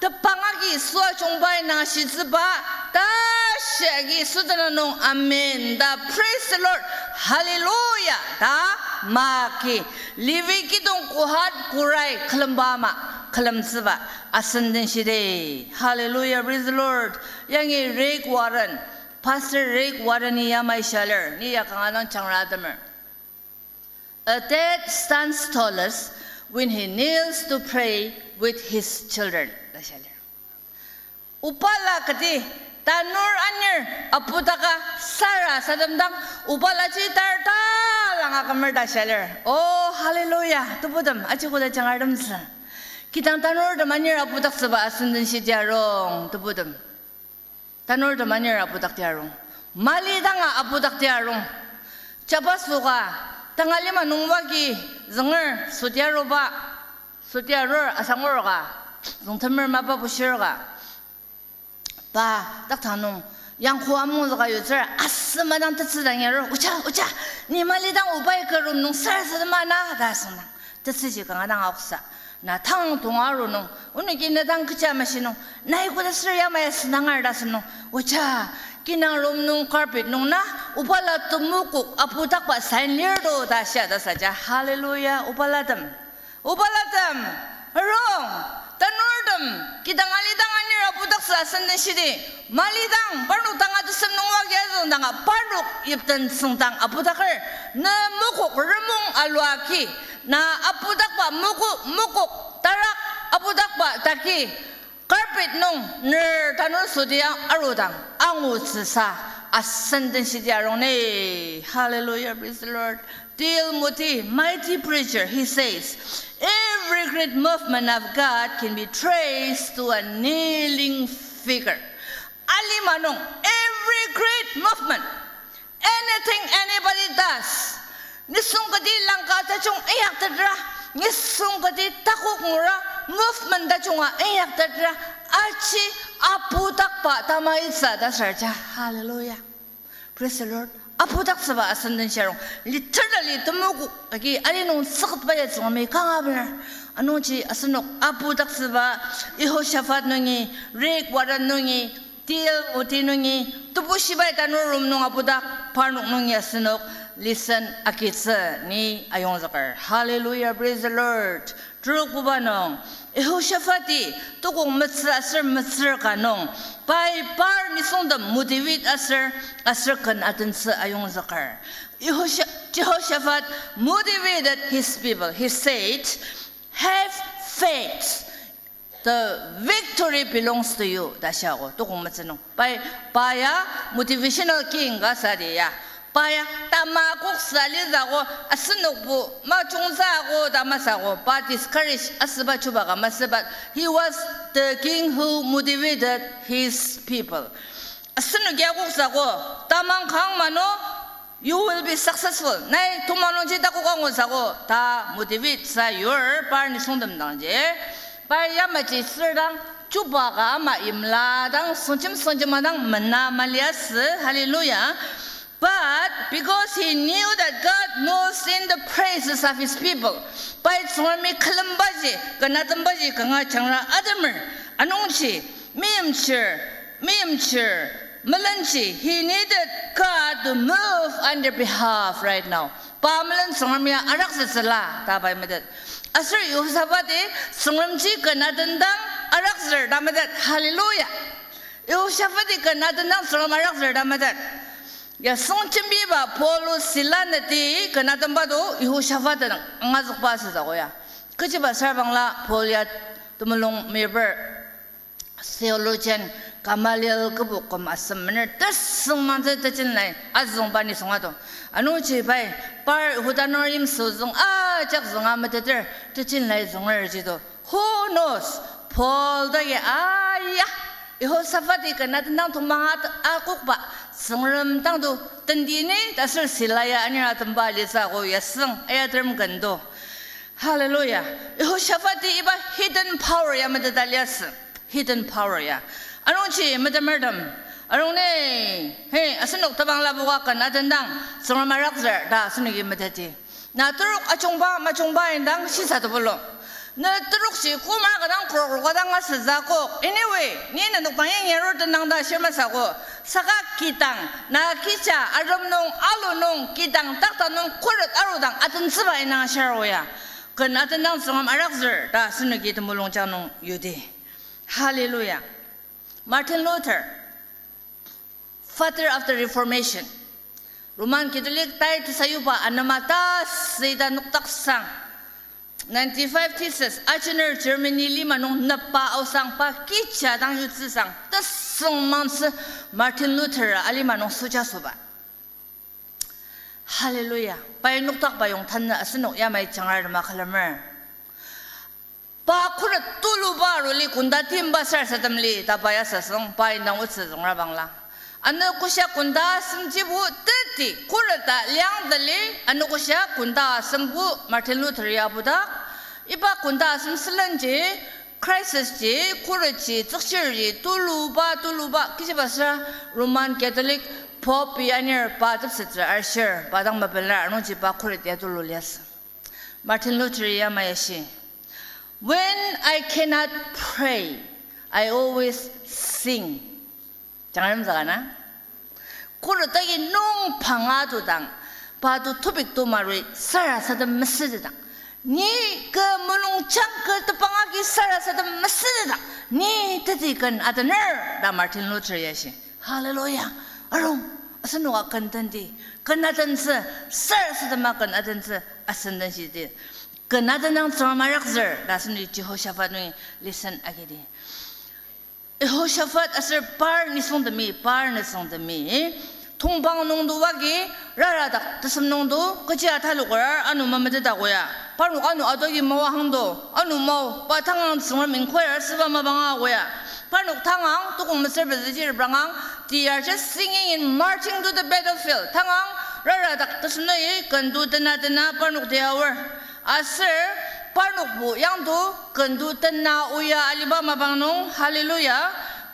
tepang agi süa jungbai nangshitsüba, tashi agi südena nung amen ta, praise the Lord, hallelujah ta maki, Levi kidong Kohat Korai külemba ama külemtsüba asüngdang shidi. Hallelujah, praise the Lord. Yangi Rick Warren, Pastor Rick Warren-i yamai shia lir, ni ya kanga dang jangratemer. A dad stands tallest when he kneels to pray with his children ta shia lir. Obala kati tanur anir apudaka sarasademdang, obalaji tar talanga kümer ta shia lir. Oh, hallelujah. Tebutem, aji koda jangratemtsü. Kidang tanurtem anir apudaktsüba asüngdang shidi arung, tebutem. Tanurtem anir apudakti arung. Mali danga apudakti arung. Jabaso ka, tanga lima nung wagi zünger süti aruba, süti arur asangur ka, züngtemer mapa bushir ka. Pa, taktang nung, yangko amungzüka yutsür, asema dang tetsü dang yarur, oja, oja, ni mali dang obai kü room nung sarasadema na ta asüngdang. Tetsüji kanga dang aoksa. Na tang tonga aru nung, onoki na dang kecha mashi nung, nai koda sür yamai asündangar ta asünung, oja, kinang room nung carpet nung na, obala temokok apudakba sign lir to ta shia ta saja. Hallelujah, obalatem. Obalatem, arung, tanurtem, kidang alidang anir apudaktsü asüngdang shidi, malidang, parnok danga tesem nung wagi azüngdanga, parnok yipten süngdang apudaker, ne mokok remong aluaki, na apudakba mokok, mokok, tarak apudakba taki, carpet nung ner tanur südi arudang angutsüsa asüngdang shidi arung ni. Hallelujah, praise the Lord. D L Moody, mighty preacher, he says, every great movement of God can be traced to a kneeling figure. Alima nung, every great movement, anything anybody does, nisung kati langka tajung inyaktetra, nisung kati takok ngura, movement tajunga inyaktetra, aji Apudakba tamaitsa ta sür ja. Hallelujah. Praise the Lord. Apudaktsüba asenden sharong. Literally temokok agi ali nung tsüketba ya Tsüngremi kanga bener. Anungji asenok apudaktsüba Yehoshaphat nungi, Rick Warren nungi, T L Moody nungi, tebu shibai tanur rom nung apudak, parnok nungi asenok lesson agitsü ni ayongzüker. Hallelujah, praise the Lord. Terokbuba nung, Yehoshaphat-i tukong metsü aser metsür ka nung, pai par nisungtem motivate aser, aser ken atentsü ayongzüker. Yehosha-, Jehoshaphat motivated his people. He said, "Have faith. The victory belongs to you," ta shiago, tukong metsü nung. Pai, pa ya motivational king ka sa di ya. Pa ya tamakoksa lizago, asenokbo majungtsü ako ta masü ako, pa discourage asüba chuba ka masü, but he was the king who motivated his people. Asenoki akoksa ako, tamang kang mano, you will be successful. Nai tongma nungji takok angutsü ako, ta motivate sa yur par nisungtem dangji. Pa yamaji sür dang, chuba ka ama imla dang, süngjem süngjem dang mena maliasü. Hallelujah. But because he knew that God moves in the praises of his people, pai Tsüngremi külembaji, ken atenbaji kanga jangra atemer. Anungji, meimchir, meimchir, melenji, he needed God to move on their behalf right now. Pa melen Tsüngremi arakzütsüla ta pai metet. Aser Yehoshaphat-i Tsüngremji ken atendang arakzür ta metet. Hallelujah. Yehoshaphat-i ken atendang Tsüngrem arakzür ta metet. Ya süng jembiba Paul-o Sila neti ken atenba to Yehoshaphat den angazükba asütsü ako ya. Kechiba sür bangla Paul ya temulung meyiper theologian Gamaliel kübok küm asem mener tesüngmangtsü tejen lai azüngba nisung ato. Anungji pai par Yihuda nunger yimsü züng ajak zünga meteter tejen lai zünger ji to. Who knows? Paul dagi aya, Yehoshaphat-i ken atendang tongmang at-, akokba, Tsüngrem dang to tendini, ta sür Sila ya anir atenba alitsü ako yasüng, ayaterem ken to. Hallelujah. Yehoshaphat-i iba hidden power ya meteta liasü. Hidden power ya. Anungji metemertem. Arungne, he, asenok tebang lapoka ken atendang Tsüngrem arakzür ta asenoki meteti. Na terok ajungba majungba indang shisa tebulu. Na terokji koma kadang krokro kadang asütsü akok. Anyway, ni nenok dang yangi arur tenang ta shir masü ako. Saka kidang, na kija arem nung, alu nung, kidang takta nung, khuret arudang atentsüba indang ashir o ya. Ken atendang Tsüngrem arakzür ta asenoki temulungjang nung yudi. Hallelujah. Martin Luther, Father of the Reformation. Roman Catholic tai tesayuba anema ta süita noktaksang. Ninety-five theses, ajener Germany lima nung nepa aosang pa kija dang yutsüsang, tesüngmangtsü Martin Luther alima nung süja süba. Hallelujah. Pai noktakba yong tanü asenok yamai jangra rema külemer. Pa khuret tuluba aruli kunda timba sarasadem li ta pa ya sasüng pa indang otsü züngra bangla. Ano kosha kunda asemjibo teti khuret ta liang tali ano kosha kunda asembo Martin Luther ya apudak. Iba kunda asem sülenji, crisis ji, khuret ji, tsükchir ji, tuluba, tuluba, kechiba süra Roman Catholic Pope anir pa tepsettsü arshir, pa dang mapelar, anungji pa khuret ya tulu liasü. Martin Luther yamai ashi, "When I cannot pray, I always sing." Jangarum zaka na? Khuret agi nung panga tudang, pa to topic to marui sarasadem mesüdang. Ni kü mulungjang kü tebang agi sarasadem mesüdang. Ni teti ken atener ta Martin Luther ya shi. Hallelujah. Arung, asenoka ken tenti, ken atentsü, sarasadema ken atentsü, asenden shidi. Ken atenang Tsüngrem arakzür ta asenoki Jehoshaphat nungi lesson agidi. Jehoshaphat aser par nisungtemi, par nisungtemi, tongpang nungdo agi, raradak tesem nungdo, kechi ataloker, ano mameteta koya. Parnok ano atogi mawa hangdo, ano mao, pa tangang Tsüngrem inquire asüba mapanga koya. Parnok tangang, tukong mesür pezüji reprangang, they are just singing and marching to the battlefield. Tangang, raradak tesem nai, kentu tena tena, parnok tiaor. Aser parnokbo yangto kentu tena oya aliba mapang nung, hallelujah,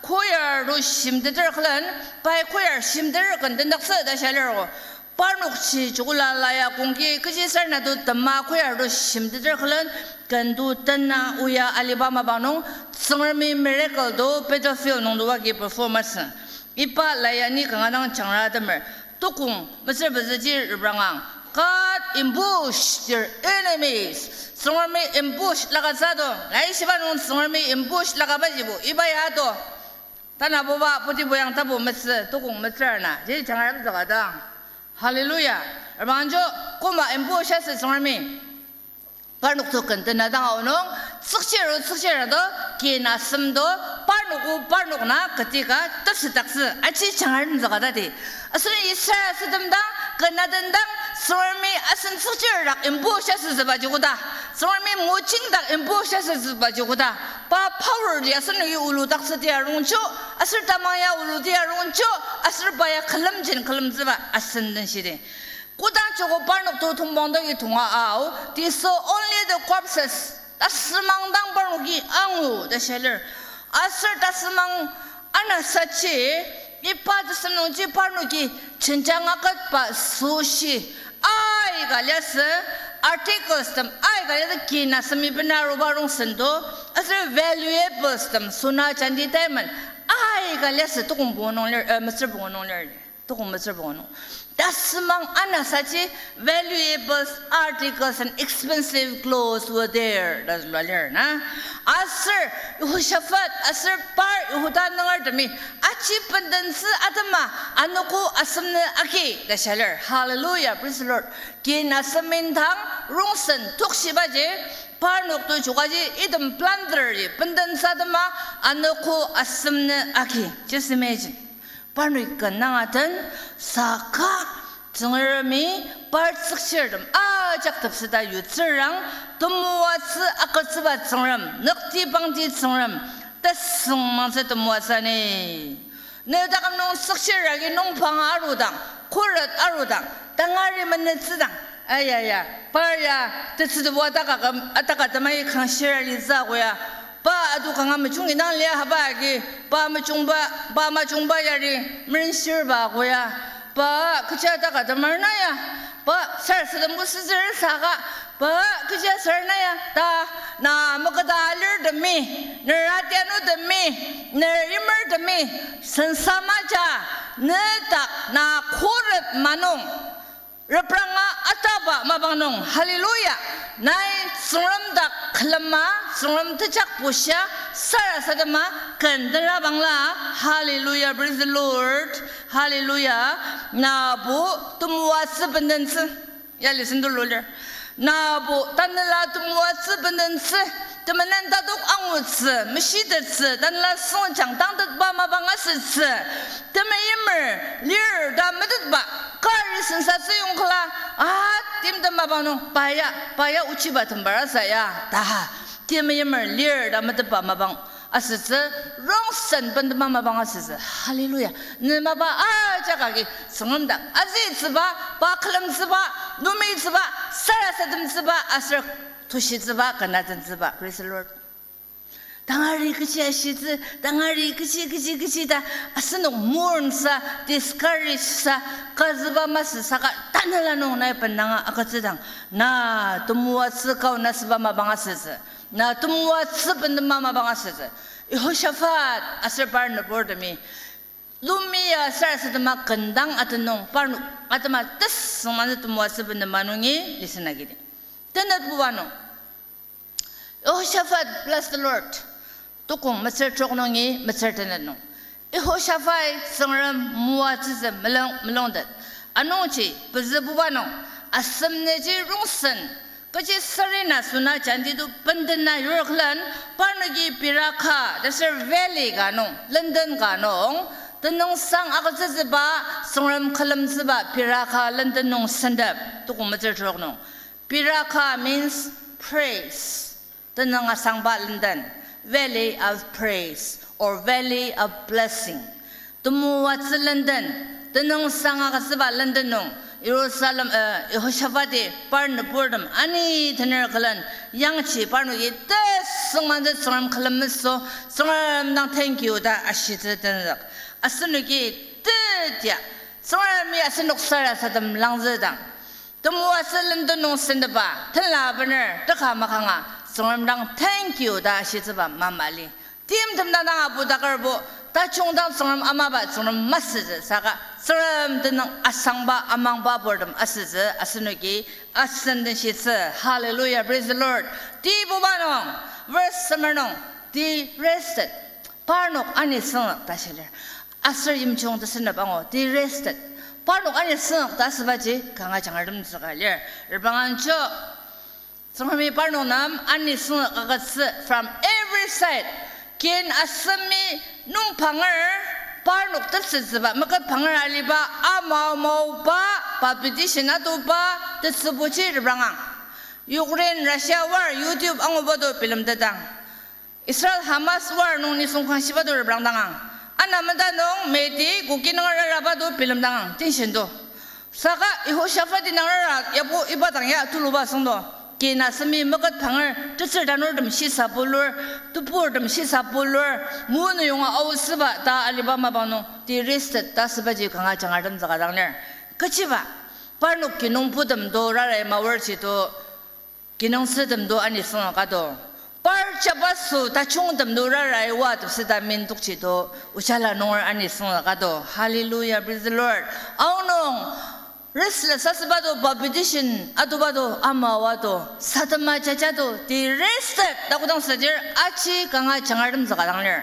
Choir to shimteter külen, pai choir shimter ken tendaktsü ta shia lir o. Parnokji joko la la ya kongki kechi sar na to tema choir to shimteter külen, ken to tena oya aliba mapang nung, Tsüngremi miracle to battlefield nung to agi perform asü. Iba la ya ni kanga dang jangra temer. Tokong metsür pezüji reprangang. God ambush their enemies. Tsüngremi ambush lakatsü to. Laishiba nung Tsüngremi ambush lakabajibo iba ya to. Tanabuba putibo yang tapu metsü, tokong metsür na ji jangra pezüka dang. Hallelujah. Reprangjo, koma ambush asü Tsüngremi. Parnok to ken tena dang aonung, tsükchir o tsükchir to, kina sem to, parnok o parnok na ketika tepsetdaktsü, aji jangar nenzüka tati. Aser Israel asütem dang, kena den dang, Tsüngremi asen tsükchir dak ambush asütsübaji koda, Tsüngremi mojing dak ambush asütsübaji koda, pa power li asenoki uludaktsü tia rongjo, aser tamang ya ulu tia rongjo, aser pa ya külemjin külemtsüba asen den shidi. Kodang joko parnok to tongpang dagi tonga ao, they saw only the corpses. Tasümang dang parnoki angu ta shia lir. Aser tasümang anasaji, iba tasünungji parnoki jenjang aketba süshi, aika liasü, articles tem aika liasü, kina semi bena aruba rongsen to, aser valuables tem suna jenti diamond, aika liasü tokong pungu nung lir, eh, metsür pungu nung lir. Tokong metsür pungu nung. Tasümang anasaji valuables, articles and expensive clothes were there ta zülua lir na. Aser Yehoshaphat aser par Yihuda nungertemi aji bendentsü atema anogo asem nü agi ta shia lir. Hallelujah, praise the Lord. Kina semi dang rongsen tokshibaji parnok to jokaji item plunder ji bendentsü atema anogo asem nü agi. Just imagine. Parnok ken nang aten, saka Tsüngremi par tsükchirtem ajak tepseta yutsürang, temoatsü agütsüba Tsüngrem, nükti pangti Tsüngrem, tesüngmangtsü temoatsü ni. Ne taküm nung tsükchir agi nungpang arudang, khuret arudang, tangari menütsüdang, ayaya, par ya tetsütebo ataka, ataka temai kangshir alitsü ako ya, pa atu kanga mejungi dang lia haba agi, pa mejungba, pa majungba yari merenshirba ako ya, pa kecha ataka temar na ya, pa sarasadem ko süzür saka, pa kecha sar na ya ta, na meketa alirtemi, ner atianutemi, ner yimertemi, sensa maja, ne dak na khuret manung repranga ataba mapang nung, hallelujah, nai Tsüngrem dak külema, Tsüngrem tejak bushia, sarasadema, ken tera bangla, hallelujah, praise the Lord, hallelujah, nabo temoatsü bendentsü, ya listen to Lord. Nabo tanela temoatsü bendentsü, temenen tatok angutsü, meshitettsü, tanela süngjang tangtetba mapang asütsü, temeimer lir ta metetba, kari sensatsü yongkela, a, timtem mapang nung, pa ya, pa ya ochiba tembar asa ya, ta, temeimer lir ta metetba mapang asütsü, rongsen bendema mapang asütsü. Hallelujah. Ne mapa ajak agi Tsüngrem dak azütsüba, pa külemtsüba, numitsüba, sarasademtsüba, aser tushitsüba, kenatentsüba. Praise the Lord. Tangari kechi ashitsü, tangari kechi, kechi, kechi ta, asenok mourn sa, discourage sa, kazüba masü saka tanela nung nai bendanga agütsüdang, na temoatsü kauna süba mapang asütsü, na temoatsü bendema mapang asütsü. Yehoshaphat aser par nüburtemi, lumia sarasadema kendang atenung, parnok atema tesüngmangtsü temoatsü bendema nungi listen agidi. Tenetbuba nung, Yehoshaphat, bless the Lord. Tokong metsür trok nungi metsür tenet nung, Yehoshaphat-i Tsüngrem moatsütsü melung, melungtet. Anungji pezübuba nung, asem nüji rongsen, kechi sari na suna jenti to bendena yurklen, parnoki Beraka, ta ser valley ka nung, lenden ka nung, tenüngsang agütsütsüba, Tsüngrem külemtsüba Beraka lenden nung sentep, tokong metsür trok nung. Beraka means praise. Tenüng asangba lenden, valley of praise or valley of blessing. Temoatsü lenden, tenüngsang agütsüba lenden nung, Jerusalem, eh, Yehoshaphat-i par nüburtem ani tener külen, yangji parnoki tes Süngmangtsü Tsüngrem külem mesü, Tsüngrem dang thank you ta ashitsü tenzük. Asenoki tetia, Tsüngremi asenok sarasadem langzüdang, temoatsü lemtet nung sentepa tenla bener teka makanga Tsüngrem dang thank you ta ashitsüba mamali. Timtem dang dang apu takarbo, tajung dang Tsüngrem amaba Tsüngrem masütsü saka, Tsüngrem tenüng asangba amangba purtem asütsü asenoki asen den shitsü. Hallelujah, praise the Lord. Tibuba nung, verse semer nung, they rested. Parnok anisüngzük ta shilir. Aser yimjung tesenep angu, they rested. Parnok anisüngzük ta asübaji kanga jangartem tsüka lir. Reprangangjo, Tsüngremi parnok nem anisüngzük agütsü from every side. Kin asemi nungpanger parnok tepsetsüba meketpanger aliba amau maoba, palpitation atuba, tetsübuji reprangang. Ukraine, Russia war YouTube anguba to bilemtetang. Israel Hamas war nung nisung kang shiba to reprangdangang. Ana meda nung meti koki nung raraba to bilemdangang, tension to. Saka Yehoshaphat indang rara yabo iba dang ya tuluba süngdo. Kin asemi meketpanger tetsür tanurtem shisa bulur, tebur tem shisa bulur, mu nüyonga aosüba ta aliba mapang nung, they rested ta asübaji kanga jangartem tsüka dang lir. Kechiba, parnok kinungputem to rarai maorji to, kinungsütem to anisüngzük ado. Par jabaso tajungtem to rarai oa tepseta mendokji to, ojala nunger anisüngzük ado. Hallelujah, praise the Lord. Aonung, restless asüba to, palpitation atuba to, amaoa to, sadema jaja to, they rested ta kodang südir aji kanga jangartem tsüka dang lir.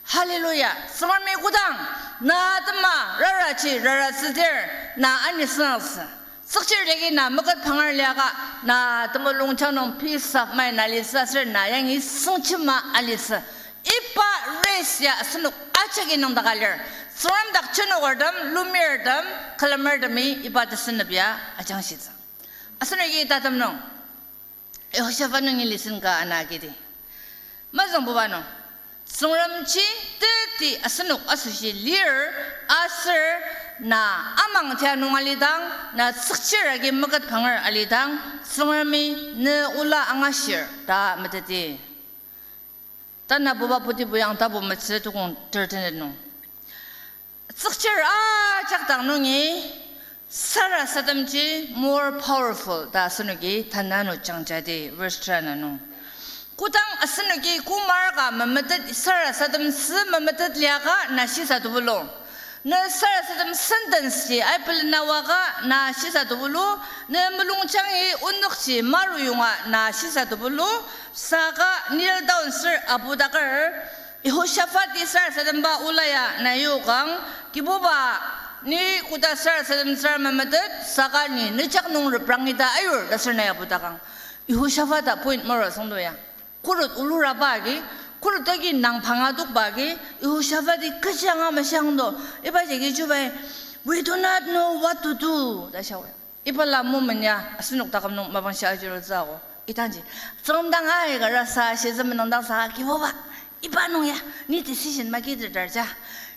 Hallelujah. Tsüngremi kodang na tema raraji raratsüdir, na anisüngzüktsü. Tsükchir jagi na meketpanger liaka, na temulungjang nung peace of mind na litsü aser na yangi sengjema alitsü. Iba rest ya asenok ajaki nüngdaka lir. Tsüngrem dak jenokertem, lumirtem, külemertemi iba tesenep ya ajangshitsü. Asenoki tatem nung Yehoshaphat nungi listen ka ana agidi. Mazüngbuba nung, Tsüngremji teti asenok asoshi lir, aser na amangtia nung alidang, na tsükchir agi meketpanger alidang, Tsüngremi ne ola angashir ta meteti. Tanabuba Putibuyang tapu metsü tukong thirteen nung, tsükchir ajak dang nungi sarasademji more powerful ta asenoki tanü nung jangjadi, verse three na nung. Kodang asenoki koma ka memetet, sarasademtsü memetet liaka na shisa tepelu. Ne sarasadem sentence ji aipelena waka na shisa tepelu. Ne mulungjangi onükji maruyonga na shisa tepelu. Saka kneel down ser apu taker, Yehoshaphat-i sarasademba ola ya na yokang, Kibuba, ni koda sarasademtsür memetet, saka ni nejak nung reprangi ta ayur ta ser na apu takang. Yehoshaphat-a point maro süngdo ya. Kurut uluraba agi, kurut agi nang pangadokba agi, Yehoshaphat-i kechi anga mashangdo, iba jagi chubai, "We do not know what to do," ta shia. Iba la moment ya asenok taküm nung mapang shia ajirutsü ako. Idangji, Tsüngrem dang aika rasa shitsü menüngdang saka, Kibuba, iba nung ya ni decision makiteter ja.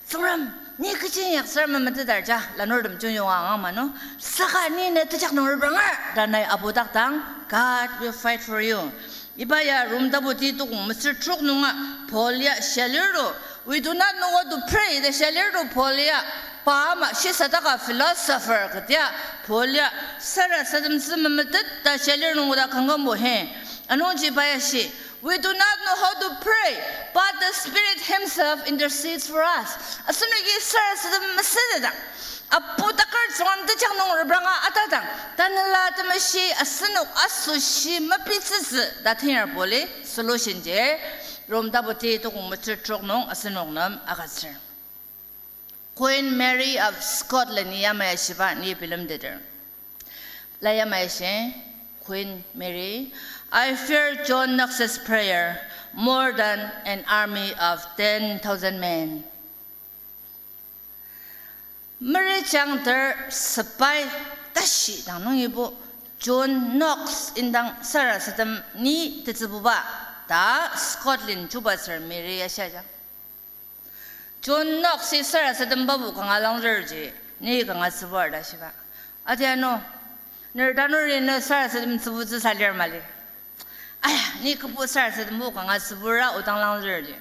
Tsüngrem, ni kechi inyaksür memeteter ja, lanurtem jungyonga angang mano. Saka ni ne tejak nung repranger ta nai apu dak dang, God will fight for you. Iba ya Rom tapu ti tukong metsür trok nunga Paul ya shia lir to, "We do not know what to pray," ta shia lir to Paul ya. Pa ama shisadaka philosopher ketia Paul ya sarasademtsü memetet ta shia lir nung oda kangkambo he. Anungji pa ya shi, "We do not know how to pray, but the Spirit Himself intercedes for us." Asenoki sarasadem mesütetang, apu takar Tsüngrem tejak nung repranga atadang, Tanela Temeshi asenok asoshi mepitsütsü ta tenyar Paul-i solution ji Rom tapu ti tukong metsür trok nung asenok nem agütsür. Queen Mary of Scotland-i yamai ashiba ni bilemteter. La yamai ashi, Queen Mary, "I fear John Knox's prayer more than an army of ten thousand men." Mary jangter sepai tashi dang nungibo John Knox indang sarasadem ni tetsübuba ta Scotland chubatsür Mary ya shiajang. John Knox-i sarasadem babu kanga langzürji, ni kanga tsübur ta shiba. Adianu, ner tanuri ne sarasadem tsübutsü salir mali. Aya, ni kübu sarasadembo kanga tsübura odang langzürli.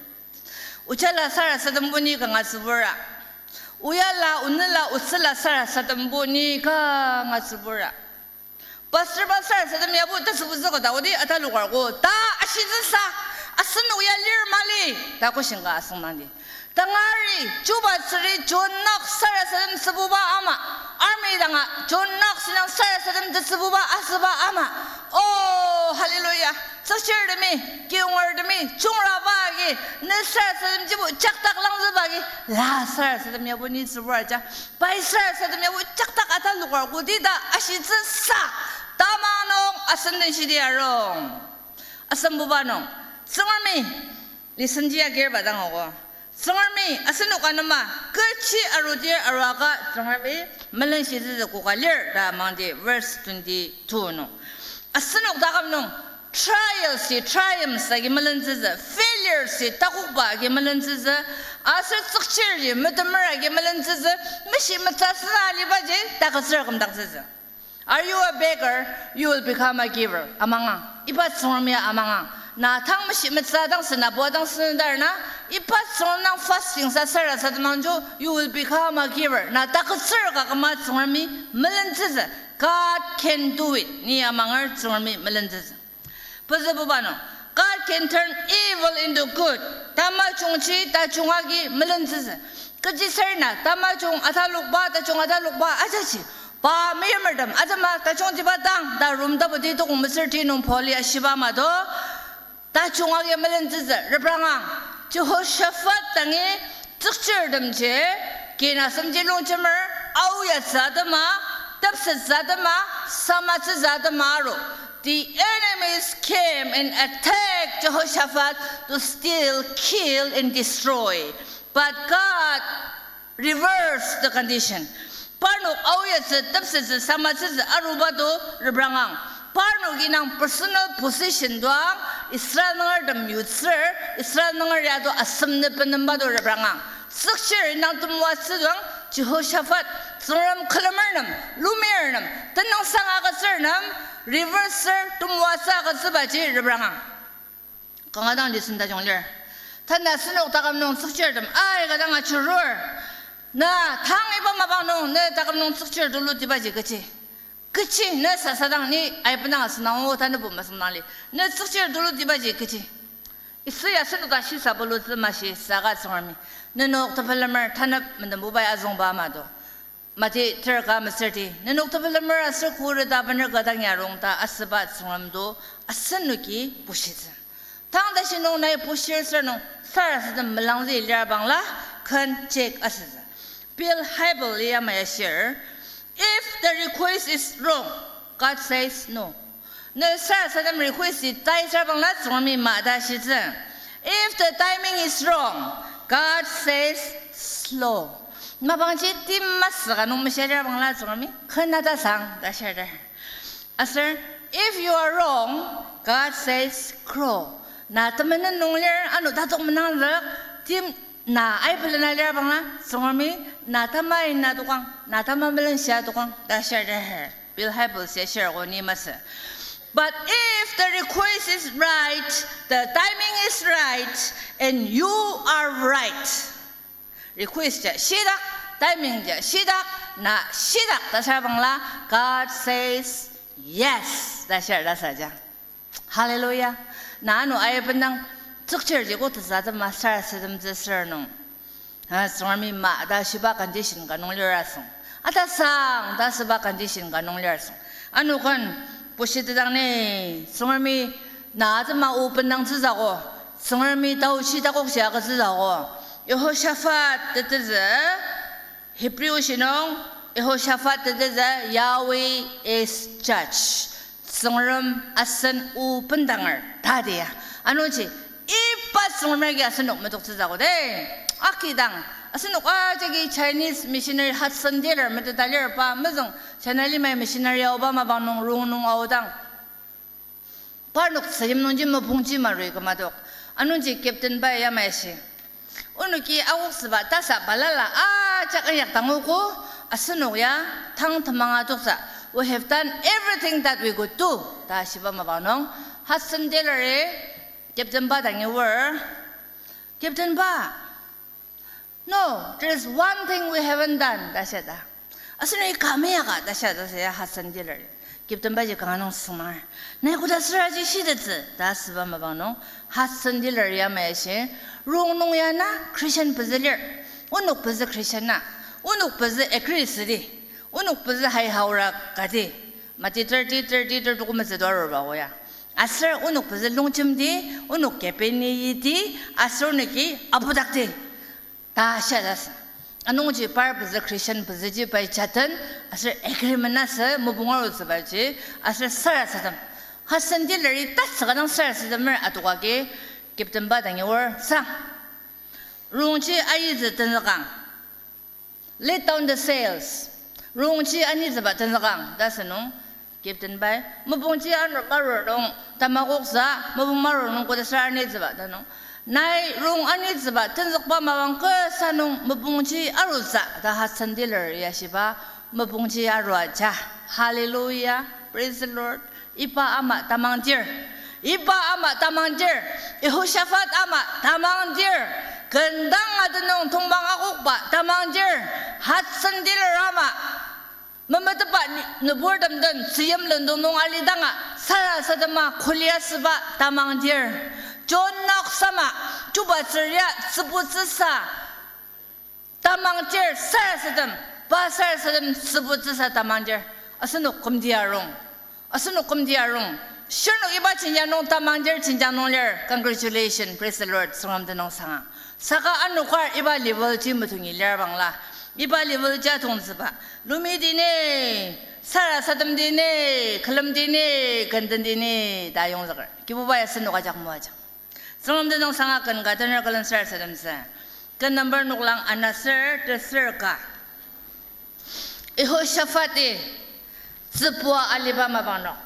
Ojala sarasadembo ni kanga tsübura. Oyala, onela, otsüla sarasadembo ni kanga tsübura. Pastor ba sarasadem yabo ta sübutsü koda odi atalokar ko ta ashitsüsa, asen oya lir mali ta question ka asüngdangdi. Tangari, chuba tsüri John Knox sarasadem tsübuba ama, army danga John Knox indang sarasadem tsübuba asüba ama. Oh, hallelujah. Tsükchirtemi, kiyongertemi, chungraba agi, ne sarasademjibo jaktak langzüba agi, la sarasadem yabo ni tsübur aja. Pai sarasadem yabo jaktak atalokar kodi ta ashitsüsa, tamang nung asen den shidi arung. Asembuba nung, Tsüngremi, listen ji agirba dang ako. Tsüngremi asenok anema kechi arudir aruaka Tsüngremi melenshitsütsü koka lir ta mangdi verse twenty-two nung. Asenok taküm nung trials ji triumphs agi melentsütsü, failures ji takokba agi melentsütsü, aser tsükchirji metemer agi melentsütsü, meshi metsü süa alibaji takütsür kümdaktsütsü. Are you a beggar? You will become a giver. Amangang. Iba Tsüngrem ya amangang. Na tang meshi metsü dang sena bua dang sena dar na, iba Tsüngrem nang fasting sa sarasademangjo, you will become a giver. Na takütsür ka küma Tsüngremi melentsütsü. God can do it. Ni amanger Tsüngremi melentsütsü. Pezübuba nung, God can turn evil into good. Tamajungji tajung agi melentsütsü. Kechi ser na tamajung atalokba, tajung atalokba ajaji. Pa meimertem atema tajungtiba dang ta Rom taputi tokong mesürti nung Pauli ashiba ama do, tajung agi melentsütsü reprangang. Jehoshaphat dangi tsükchirtemji, kinasemji longjemer, aoyatsü atema, tepsettsü atema, samatsütsü atema aru. The enemies came and attacked Jehoshaphat to steal, kill, and destroy. But God reverse the condition. Parnok aoyatsü, tepsettsü, samatsütsü aruba do reprangang. Parnok inang personal position doang, Israel nungertem yutsür, Israel nunger ya do asem ne benemba do reprangang. Tsükchir inang temoatsü doang, Jehoshaphat, Tsüngrem külemer nem, lumier nem, tenüngsang agütsür nem, reverser temoatsü agütsübaji reprangang. Kanga dang listen tajung lir. Tanü asenok taküm nung tsükchirtem aika dang achirur. Na tang iba mapang nung ne taküm nung tsükchir tulutibaji kechi? Kechi ne sasa dang ni aibenang asenang o tanübo masünang li. Ne tsükchir tulutibaji kechi? Isi ya asenok ta shisa bulutsü mashi saka Tsüngremi. Nenok tepelemer tanep menembubai azüngba ama do. Mati ter ka mesürti, nenok tepelemer aser kuri ta bener ka dang yarung ta asüba Tsüngrem do asenoki bushitsü. Tang tashi nung nai bushir sür nung sarasadem melangzü lir bangla ken check asütsü. Bill Hybels ya ama ya shir, if the request is wrong, God says no. Ne sarasadem request ji tai sür bangla Tsüngremi ma ta shitsü. If the timing is wrong, God says slow. Mapangji tim masü ka nung meshalir bangla Tsüngremi ken na ta sang ta shir. Aser, if you are wrong, God says grow. Na temenen nung lir, ano tatok menangzük, tim na aibelena lir bangla Tsüngremi na tama ina tokang, na tama melenshia tokang ta shir. Bill Hybels ya shir ko ni masü. But if the request is right, the timing is right, and you are right. Request ja shidak, timing ja shidak, na shidak ta sür bangla, God says yes ta shir ta saja. Hallelujah. Na ano aibenang tsükchirji kotettsü atema sarasademtsü sür nung, ha, Tsüngremi ma ta shiba condition ka nung lir asüng. Ata sang ta shiba condition ka nung lir asüng. Ano ken bushitedang ni, Tsüngremi na atema o bendangtsütsü ko, Tsüngremi taochi takokji agütsütsü ko. Jehoshaphat tetezü, Hebrew shi nung, Jehoshaphat tetezü, Yahweh is judge. Tsüngrem asen o bendanger ta dia. Anungji, iba Tsüngrem agi asenok metoktsütsü ko de. Akidang, asenok ajaki Chinese missionary Hudson Taylor meteta lir pa, mezüng China limai missionary aoba mapang nung rong nung aodang, parnok sayim nungji mapongji marui kümadok. Anungji captain pai yamai shi, onoki aoksüba tasa balala ajak inyak dangogo, asenok ya tang temanga toksa, we have done everything that we could do ta shiba mapang nung Hudson Taylor-i Captain ba dangi oar, Captain ba, no, there is one thing we haven't done, ta shia ta. Asenok ka meyaka, ta shia ta, sa ya Hudson Taylor. Captain baji kanga nung süngmang. Nai koda süra ji shitettsü, ta asüba mapang nung, Hudson Taylor ya maya shi, rong nung ya na Christian pezü lir. Onok pezü Christian na. Onok pezü agree südi. Onok pezü hai haura kati. Mati thirty, thirty, thirty ko metsü to aruba ko ya. Aser onok pezü longjemdi, onok kepeni yidi, aser onoki abudakdi. Ta shia ta sü. Anungji par pezü Christian pezüji pai jaten, aser agreement asü mopung arutsübaji, aser sarasadem. Hudson Taylor-i tatsüka dang sarasademer adoka agi, Captain ba dangi oar sang. Rongji ayitsü tenzükang. Let down the sails. Rongji anitsüba tenzükang, ta sünung. Captain bai, mopungji anu marur nung, tamakoksa, mopung marur nung koda süra anitsüba, ta nung. Nai rong anitsüba tenzükba mapang kasa nung mopungji arutsü, ta Hudson Taylor ya shiba, mopungji arua ja. Hallelujah. Praise the Lord. Iba ama tamangdir. Iba ama tamangdir. Yehoshaphat ama tamangdir. Kendang atenung tongpang akokba tamangdir. Hudson Taylor ama memetetba ni-, nüburtem den tzüyim lendong nung alidanga sarasadema kuli asüba tamangdir. John Knox ama chubatsür ya tsübutsüsa tamangdir sarasadem, pa sarasadem tsübutsüsa tamangdir. Asenok kümdi arung. Asenok kümdi arung. Shirnok iba jenjang nung tamangdir jenjang nung lir. Congratulations, praise the Lord, Tsüngrem tenüng sanga. Saka ano kar iba level ji metongi lir bangla. Iba level ji atongtsüba. Lumidi ni, sarasademdi ni, külemdi ni, kendenti ni, ta yongzüker. Kibuba ya asenok ajak moajang. Tsüngrem tenüng sanga ken ka tener külen sarasademtsü. Ken number noklang ana ser, teser ka. Yehoshaphat-i tsübua aliba mapang nung,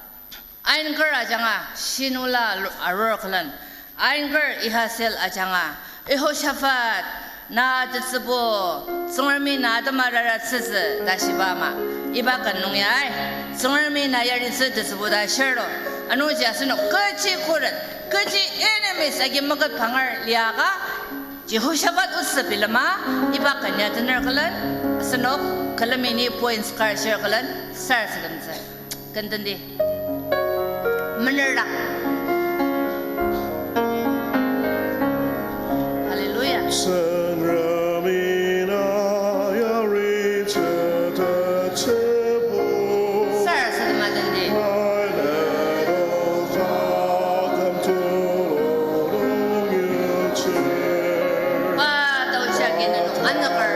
ainker ajanga Shinula aru-, arur külen, ainker Ahaziel ajanga, Yehoshaphat, na tetsübu, Tsüngremi na atema raratsütsü ta shiba ama, iba ken nung ya ai, Tsüngremi na yaritsü tetsübu ta shirlo, anungji asenok kechi khuret, kechi enemies agi meket pangar liaka, Jehoshaphat otsü bilema, iba ken ya tener külen, asenok külemi ni points kar shir külen, sarasademtsü. Kendenti. Menerdak. Hallelujah. Sarasadema tenti. Pa taoshi agi nenok anüker.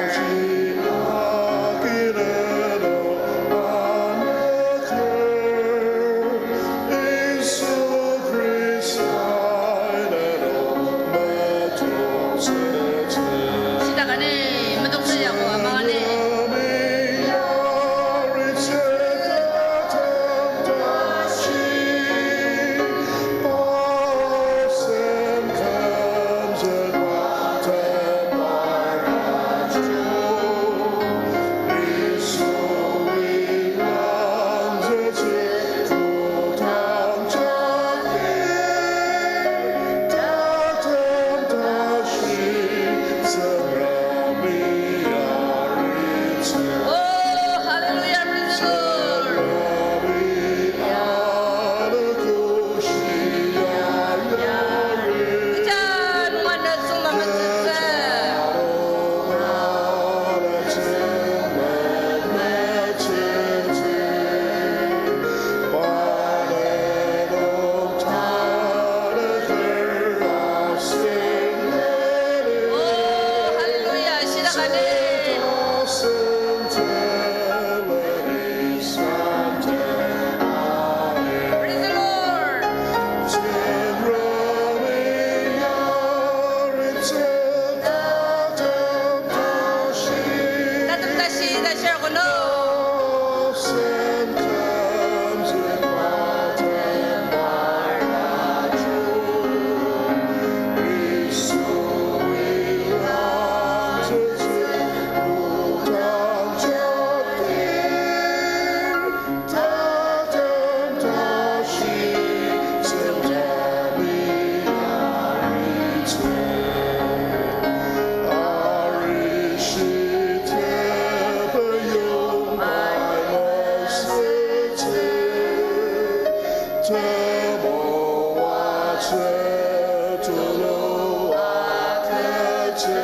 Tulu atetete.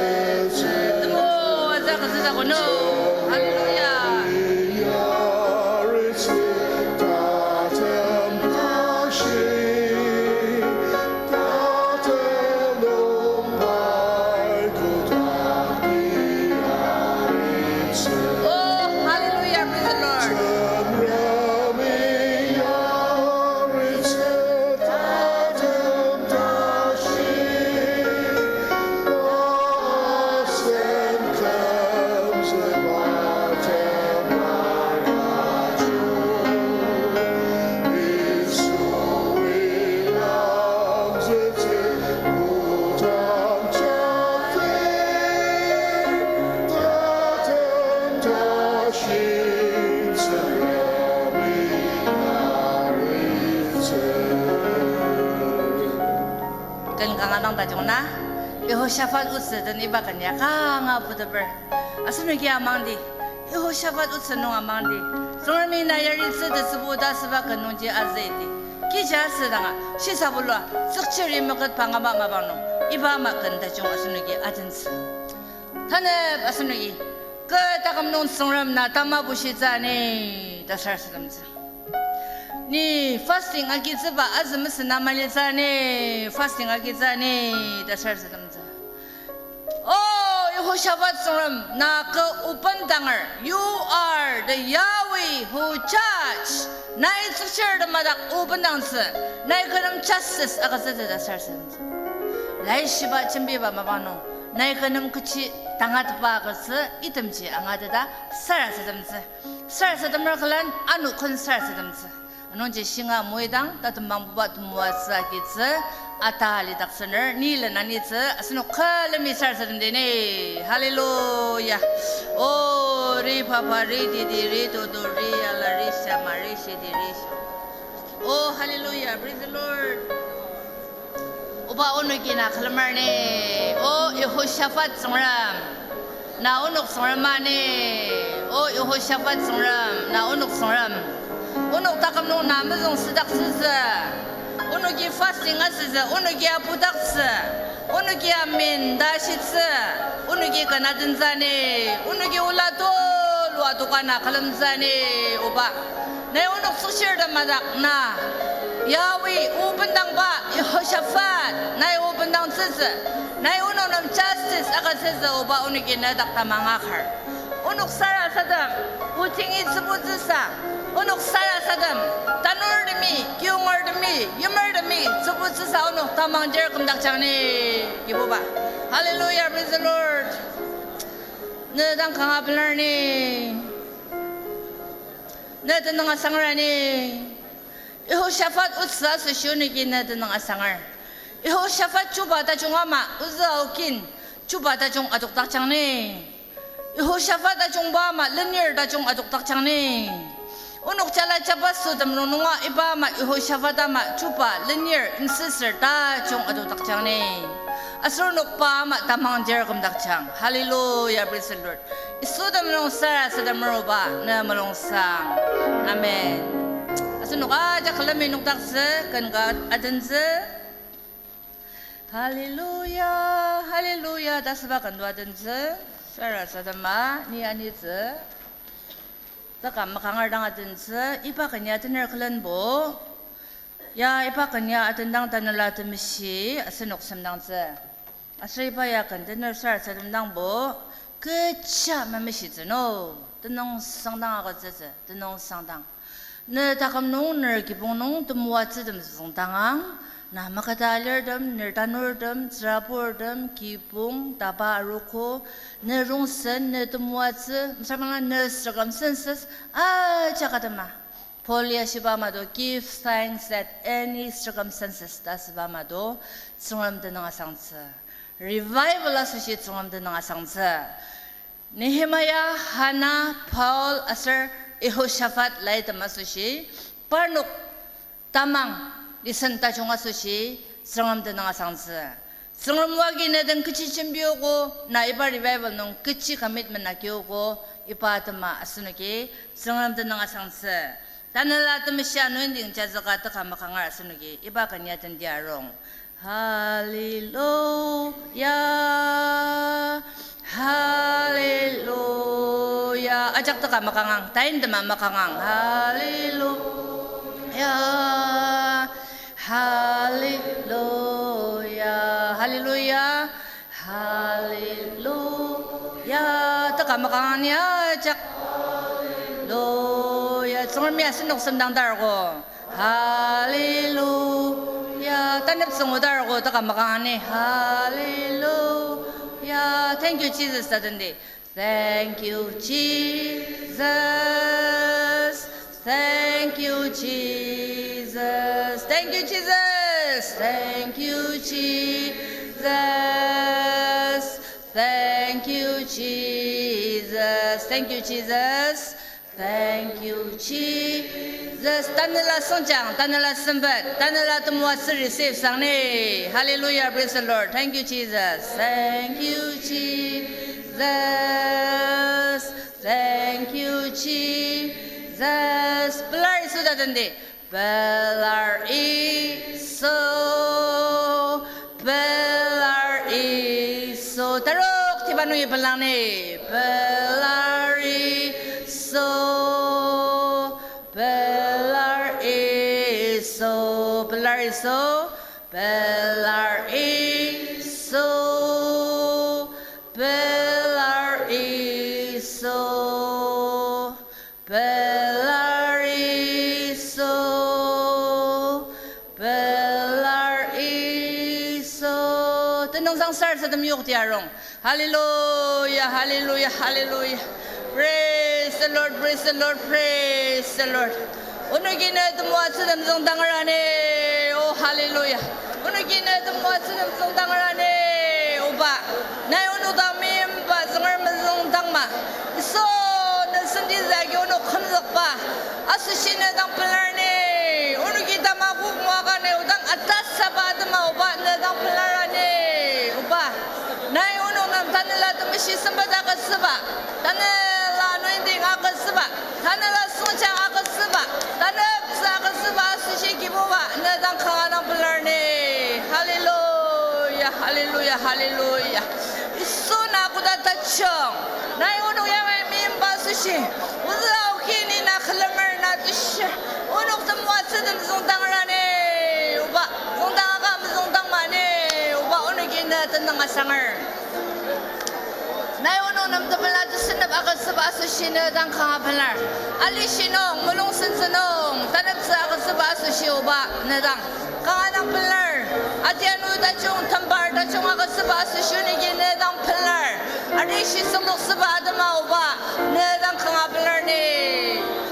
Temo aza kazüta kono. Hallelujah. Yarite tatem tashi, tatelung pai kutaki aritse. Oh, hallelujah, praise the Lord. Tenremi yarite tatem tashi, Ken kanga dang tajung na, Yehoshaphat otsü den iba ken ya kanga puteper. Asenoki amangdi, Yehoshaphat otsü nung amangdi, Tsüngremi na yaritsü tetsübu ta asüba ken nungji azüdi. Kija asüdanga, shisabulua, tsükchiri meketpa ngaba mapang nung, iba ama ken tajung asenoki adentsü. Tanep asenoki, kü taküm nung Tsüngrem na tama bushitsü ni ta sarasademtsü. Ni fasting agitsüba azü mesena malitsü ni, fasting agitsü ni ta sarasademtsü. O Yehoshaphat Tsüngrem, na kü obendanger, you are the Yahweh who judge. Nai tsükchirtem adak obendangtsü, nai kü nem justice agütsütsü ta sarasademtsü. Laishiba jembiba mapang nung, nai kü nem kechi tangatetba agütsü itemji angateta sarasademtsü. Sarasademer külen ano ken sarasademtsü. Anungji shinga moidang, tatembangbuba temoatsü agitsü, ata lidaktsüner, ni lenanitsü, asenok külemi sarasademdi ni. Hallelujah. O, ri papa, ri didi, ri dodo, ri ala, ri shama, ri shidi, ri sha. Oh, hallelujah. Praise the Lord. Oba onoki na külemer ni. O Yehoshaphat Tsüngrem, na onok Tsüngrem ani. O Yehoshaphat Tsüngrem, na onok Tsüngrem. Onok taküm nung na mezüng südaktsütsü. Onoki fasting asütsü, onoki apudaktsü, onoki amen ta shitsü, onoki ken adentsü ni, onoki ola tulu adoka na külemtsü ni, Oba. Nai onok tsükchirtem adak na, Yahweh, obendangba Yehoshaphat, nai obendangtsütsü, nai onok nem justice agütsütsü, Oba, onoki ne dak tamang akar. Onok sarasadem, otingi tsübutsüsa, onok sarasadem, tanurtemi, kiyongertemi, yimertemi tsübutsüsa onok tamang dir kümdakjang ni, Kibuba. Hallelujah, praise the Lord. Ne dang kanga pelar ni. Ne tenüng asangra ni. Yehoshaphat otsü asoshi onoki ne tenüng asangar. Yehoshaphat chuba tajung ama, ozü aokin chuba tajung adokdakjang ni. Yehoshaphat tajungba ama lenir tajung adokdakjang ni. Onok jala jabaso temulung nunga iba ama Yehoshaphat ama chuba lenir imsüsür tajung adokdakjang ni. Aser onok pa ama tamang dir kümdakjang. Hallelujah, praise the Lord. Yisu temulung sarasademer Oba, ne mulungsang. Amen. Asenok ajak külemi nokdaktsü, ken ka adentsü. Hallelujah, hallelujah ta süba ken to adentsü, sarasadema, ni anitsü. Taka makangar dang adentsü, iba ken ya atener külenbo. Ya iba ken ya atendang Tanela Temeshi asenok semdangtsü. Aser iba ya ken tener sarasademdangbo, kecha memeshitsü no, tenüngsangdang agütsütsü, tenüngsangdang. Ne taküm nung, ner kibong nung temoatsütem züngdangang, na maketa alirtem, ner tanurtem, tsüraburtem, kibong, taba arogo, ne rongsen, ne temoatsü, mesüra bangla ne circumstances ajak atema. Paul ya shiba ama do, give thanks at any circumstances ta süba ama do, Tsüngrem tenüng asangtsü. Revival asoshi Tsüngrem tenüng asangtsü. Nehemiah, Hannah, Paul aser Yehoshaphat lai tem asoshi, parnok tamang listen tajung asoshi Tsüngrem tenüng asangtsü. Tsüngrem o agi ne den kechi jembiogo, na iba revival nung kechi commitment agiogo, iba atema asenoki Tsüngrem tenüng asangtsü. Tanela Temeshi anointing jazüka teka makangar asenoki iba ken ya tendi arung. Hallelujah, hallelujah. Ajak teka makangang, tain tema makangang. Hallelujah, hallelujah, hallelujah. Hallelujah. Teka makangang ni ajak. Hallelujah. Tsüngremi asenok semdang tarogo. Hallelujah. Tanep süngu tarogo teka makangang ni. Hallelujah. Thank you, Jesus, ta tendi. Thank you, Jesus. Thank you, Jesus. Thank you, Jesus. Thank you, Jesus. Thank you, Jesus. Thank you, Jesus. Thank you, Jesus. Tanela süngjang, tanela sempet, tanela temoatsü receive sang ni. Hallelujah, praise the Lord. Thank you, Jesus. Thank you, Jesus. Thank you, Jesus. Pelar Yisu ta tendi. Pelar Yisu, pelar Yisu. Tarok tiba nungi pelang ni. Pelar Yisu, pelar Yisu, pelar Yisu, pelar Yisu, pelar Yisu. Pelar Yisu, pelar Yisu. Tenüngsang sarasadem yokti arung. Hallelujah, hallelujah, hallelujah. Praise the Lord, praise the Lord, praise the Lord. Onoki ne temoatsütem züngdangrani. Oh, hallelujah. Onoki ne temoatsütem züngdangrani, Oba. Nai onok dang meimba zünger mezüngdangma. Yisu, ne sentitsü agi onok kümzükba. Asoshi ne dang pelar ni. Onoki tamakok moaka ne odang atasaba atema Oba ne dang pelar ani, Oba. Nai onok nem Tanela Temeshi sempet agütsüba. Tanela anointing agütsüba. Tanela süngjang agütsüba, taneptsü agütsüba asoshi Kibuba, ne dang kanga dang pelar ni. Hallelujah, hallelujah, hallelujah. Yisu na koda tajung. Nai onok yamai meimba asoshi. Ozü aoki ni na külemer na teshir. Onok temoatsütem züngdangrani. Oba, züngdang aka mezüngdang mani. Oba, onoki ne tenüng asanger. Nai onok nem tepela tesünep agütsüba asoshi ne dang kanga pelar. Alishi nung, mulung sentsü nung, taneptsü agütsüba asoshi Oba ne dang kanga dang pelar. Atianu tajung, tembar tajung agütsüba asoshi onoki ne dang pelar. Arishi sümloktsüba atema Oba ne dang kanga pelar ni.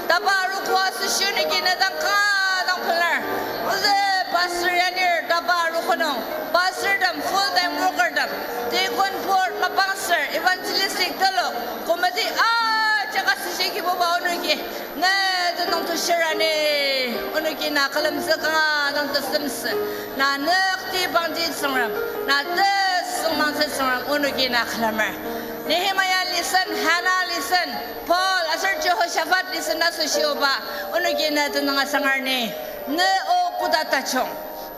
Taba arogo asoshi onoki ne dang kanga dang pelar. Ozü pastor yanir taba arogo nung, pastortem, full time workertem, deacon board mapangser, evangelistic telok, committee ajak asoshi Kibuba onoki ne tenüng tushir ani. Onoki na külemtsü kanga dang tesemtsü, na nükti bangti Tsüngrem, na tesüngmangtsü Tsüngrem, onoki na külemer. Nehemiah listen, Hannah listen, Paul aser Jehoshaphat listen asoshi Oba, onoki ne tenüng asanger ni. Ne o koda tajung.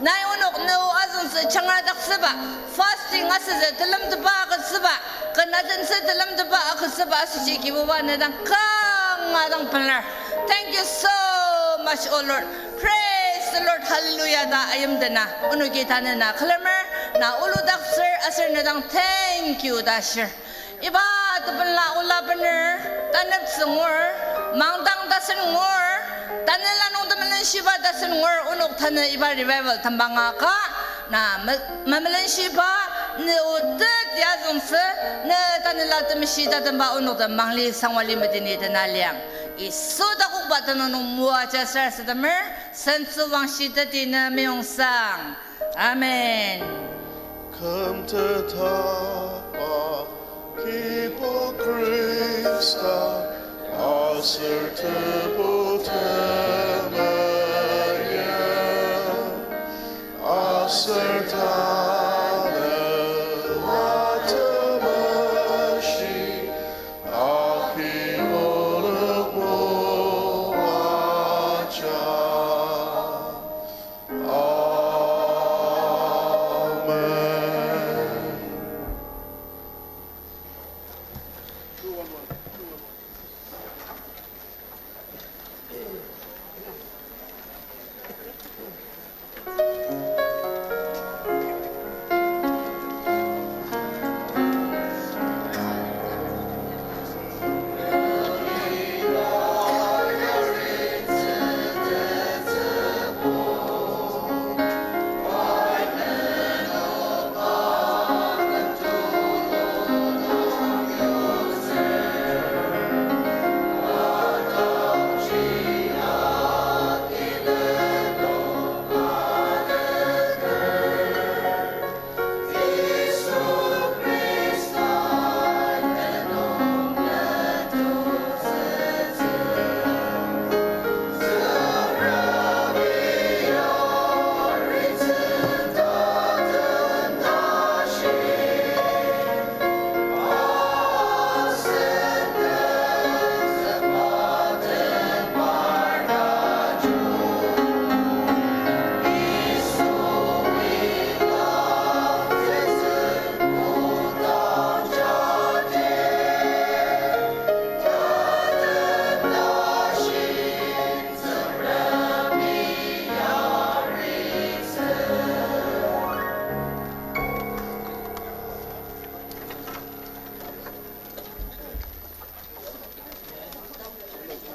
Nai onok ne o azüngtsü changradaktsüba, fasting asütsü telemtetba agütsüba, ken atentsü telemtetba agütsüba asoshi Kibuba ne dang kanga dang pelar. Thank you so much, oh Lord. Praise the Lord. Hallelujah ta ayimdena onoki tanü na külemer, na oludaktsür aser ne dang thank you ta shir. Iba tebenla ola bener, taneptsü ngur, mangdang tasen ngur, tanela nung temelenshiba tasen ngur, onok tanü iba revival tembanga ka, na me-, memelenshiba, ne o teti azüngtsü, ne Tanela Temeshi tatemba onok tem mangli sangwali medeni tena liang. Yisu takokba tenüng nung moaja sarasademer, sentsü wangshi teti ne meyongsang. Amen. Kümtetba Kibu Khrista, aser Tebu temeim, aser ta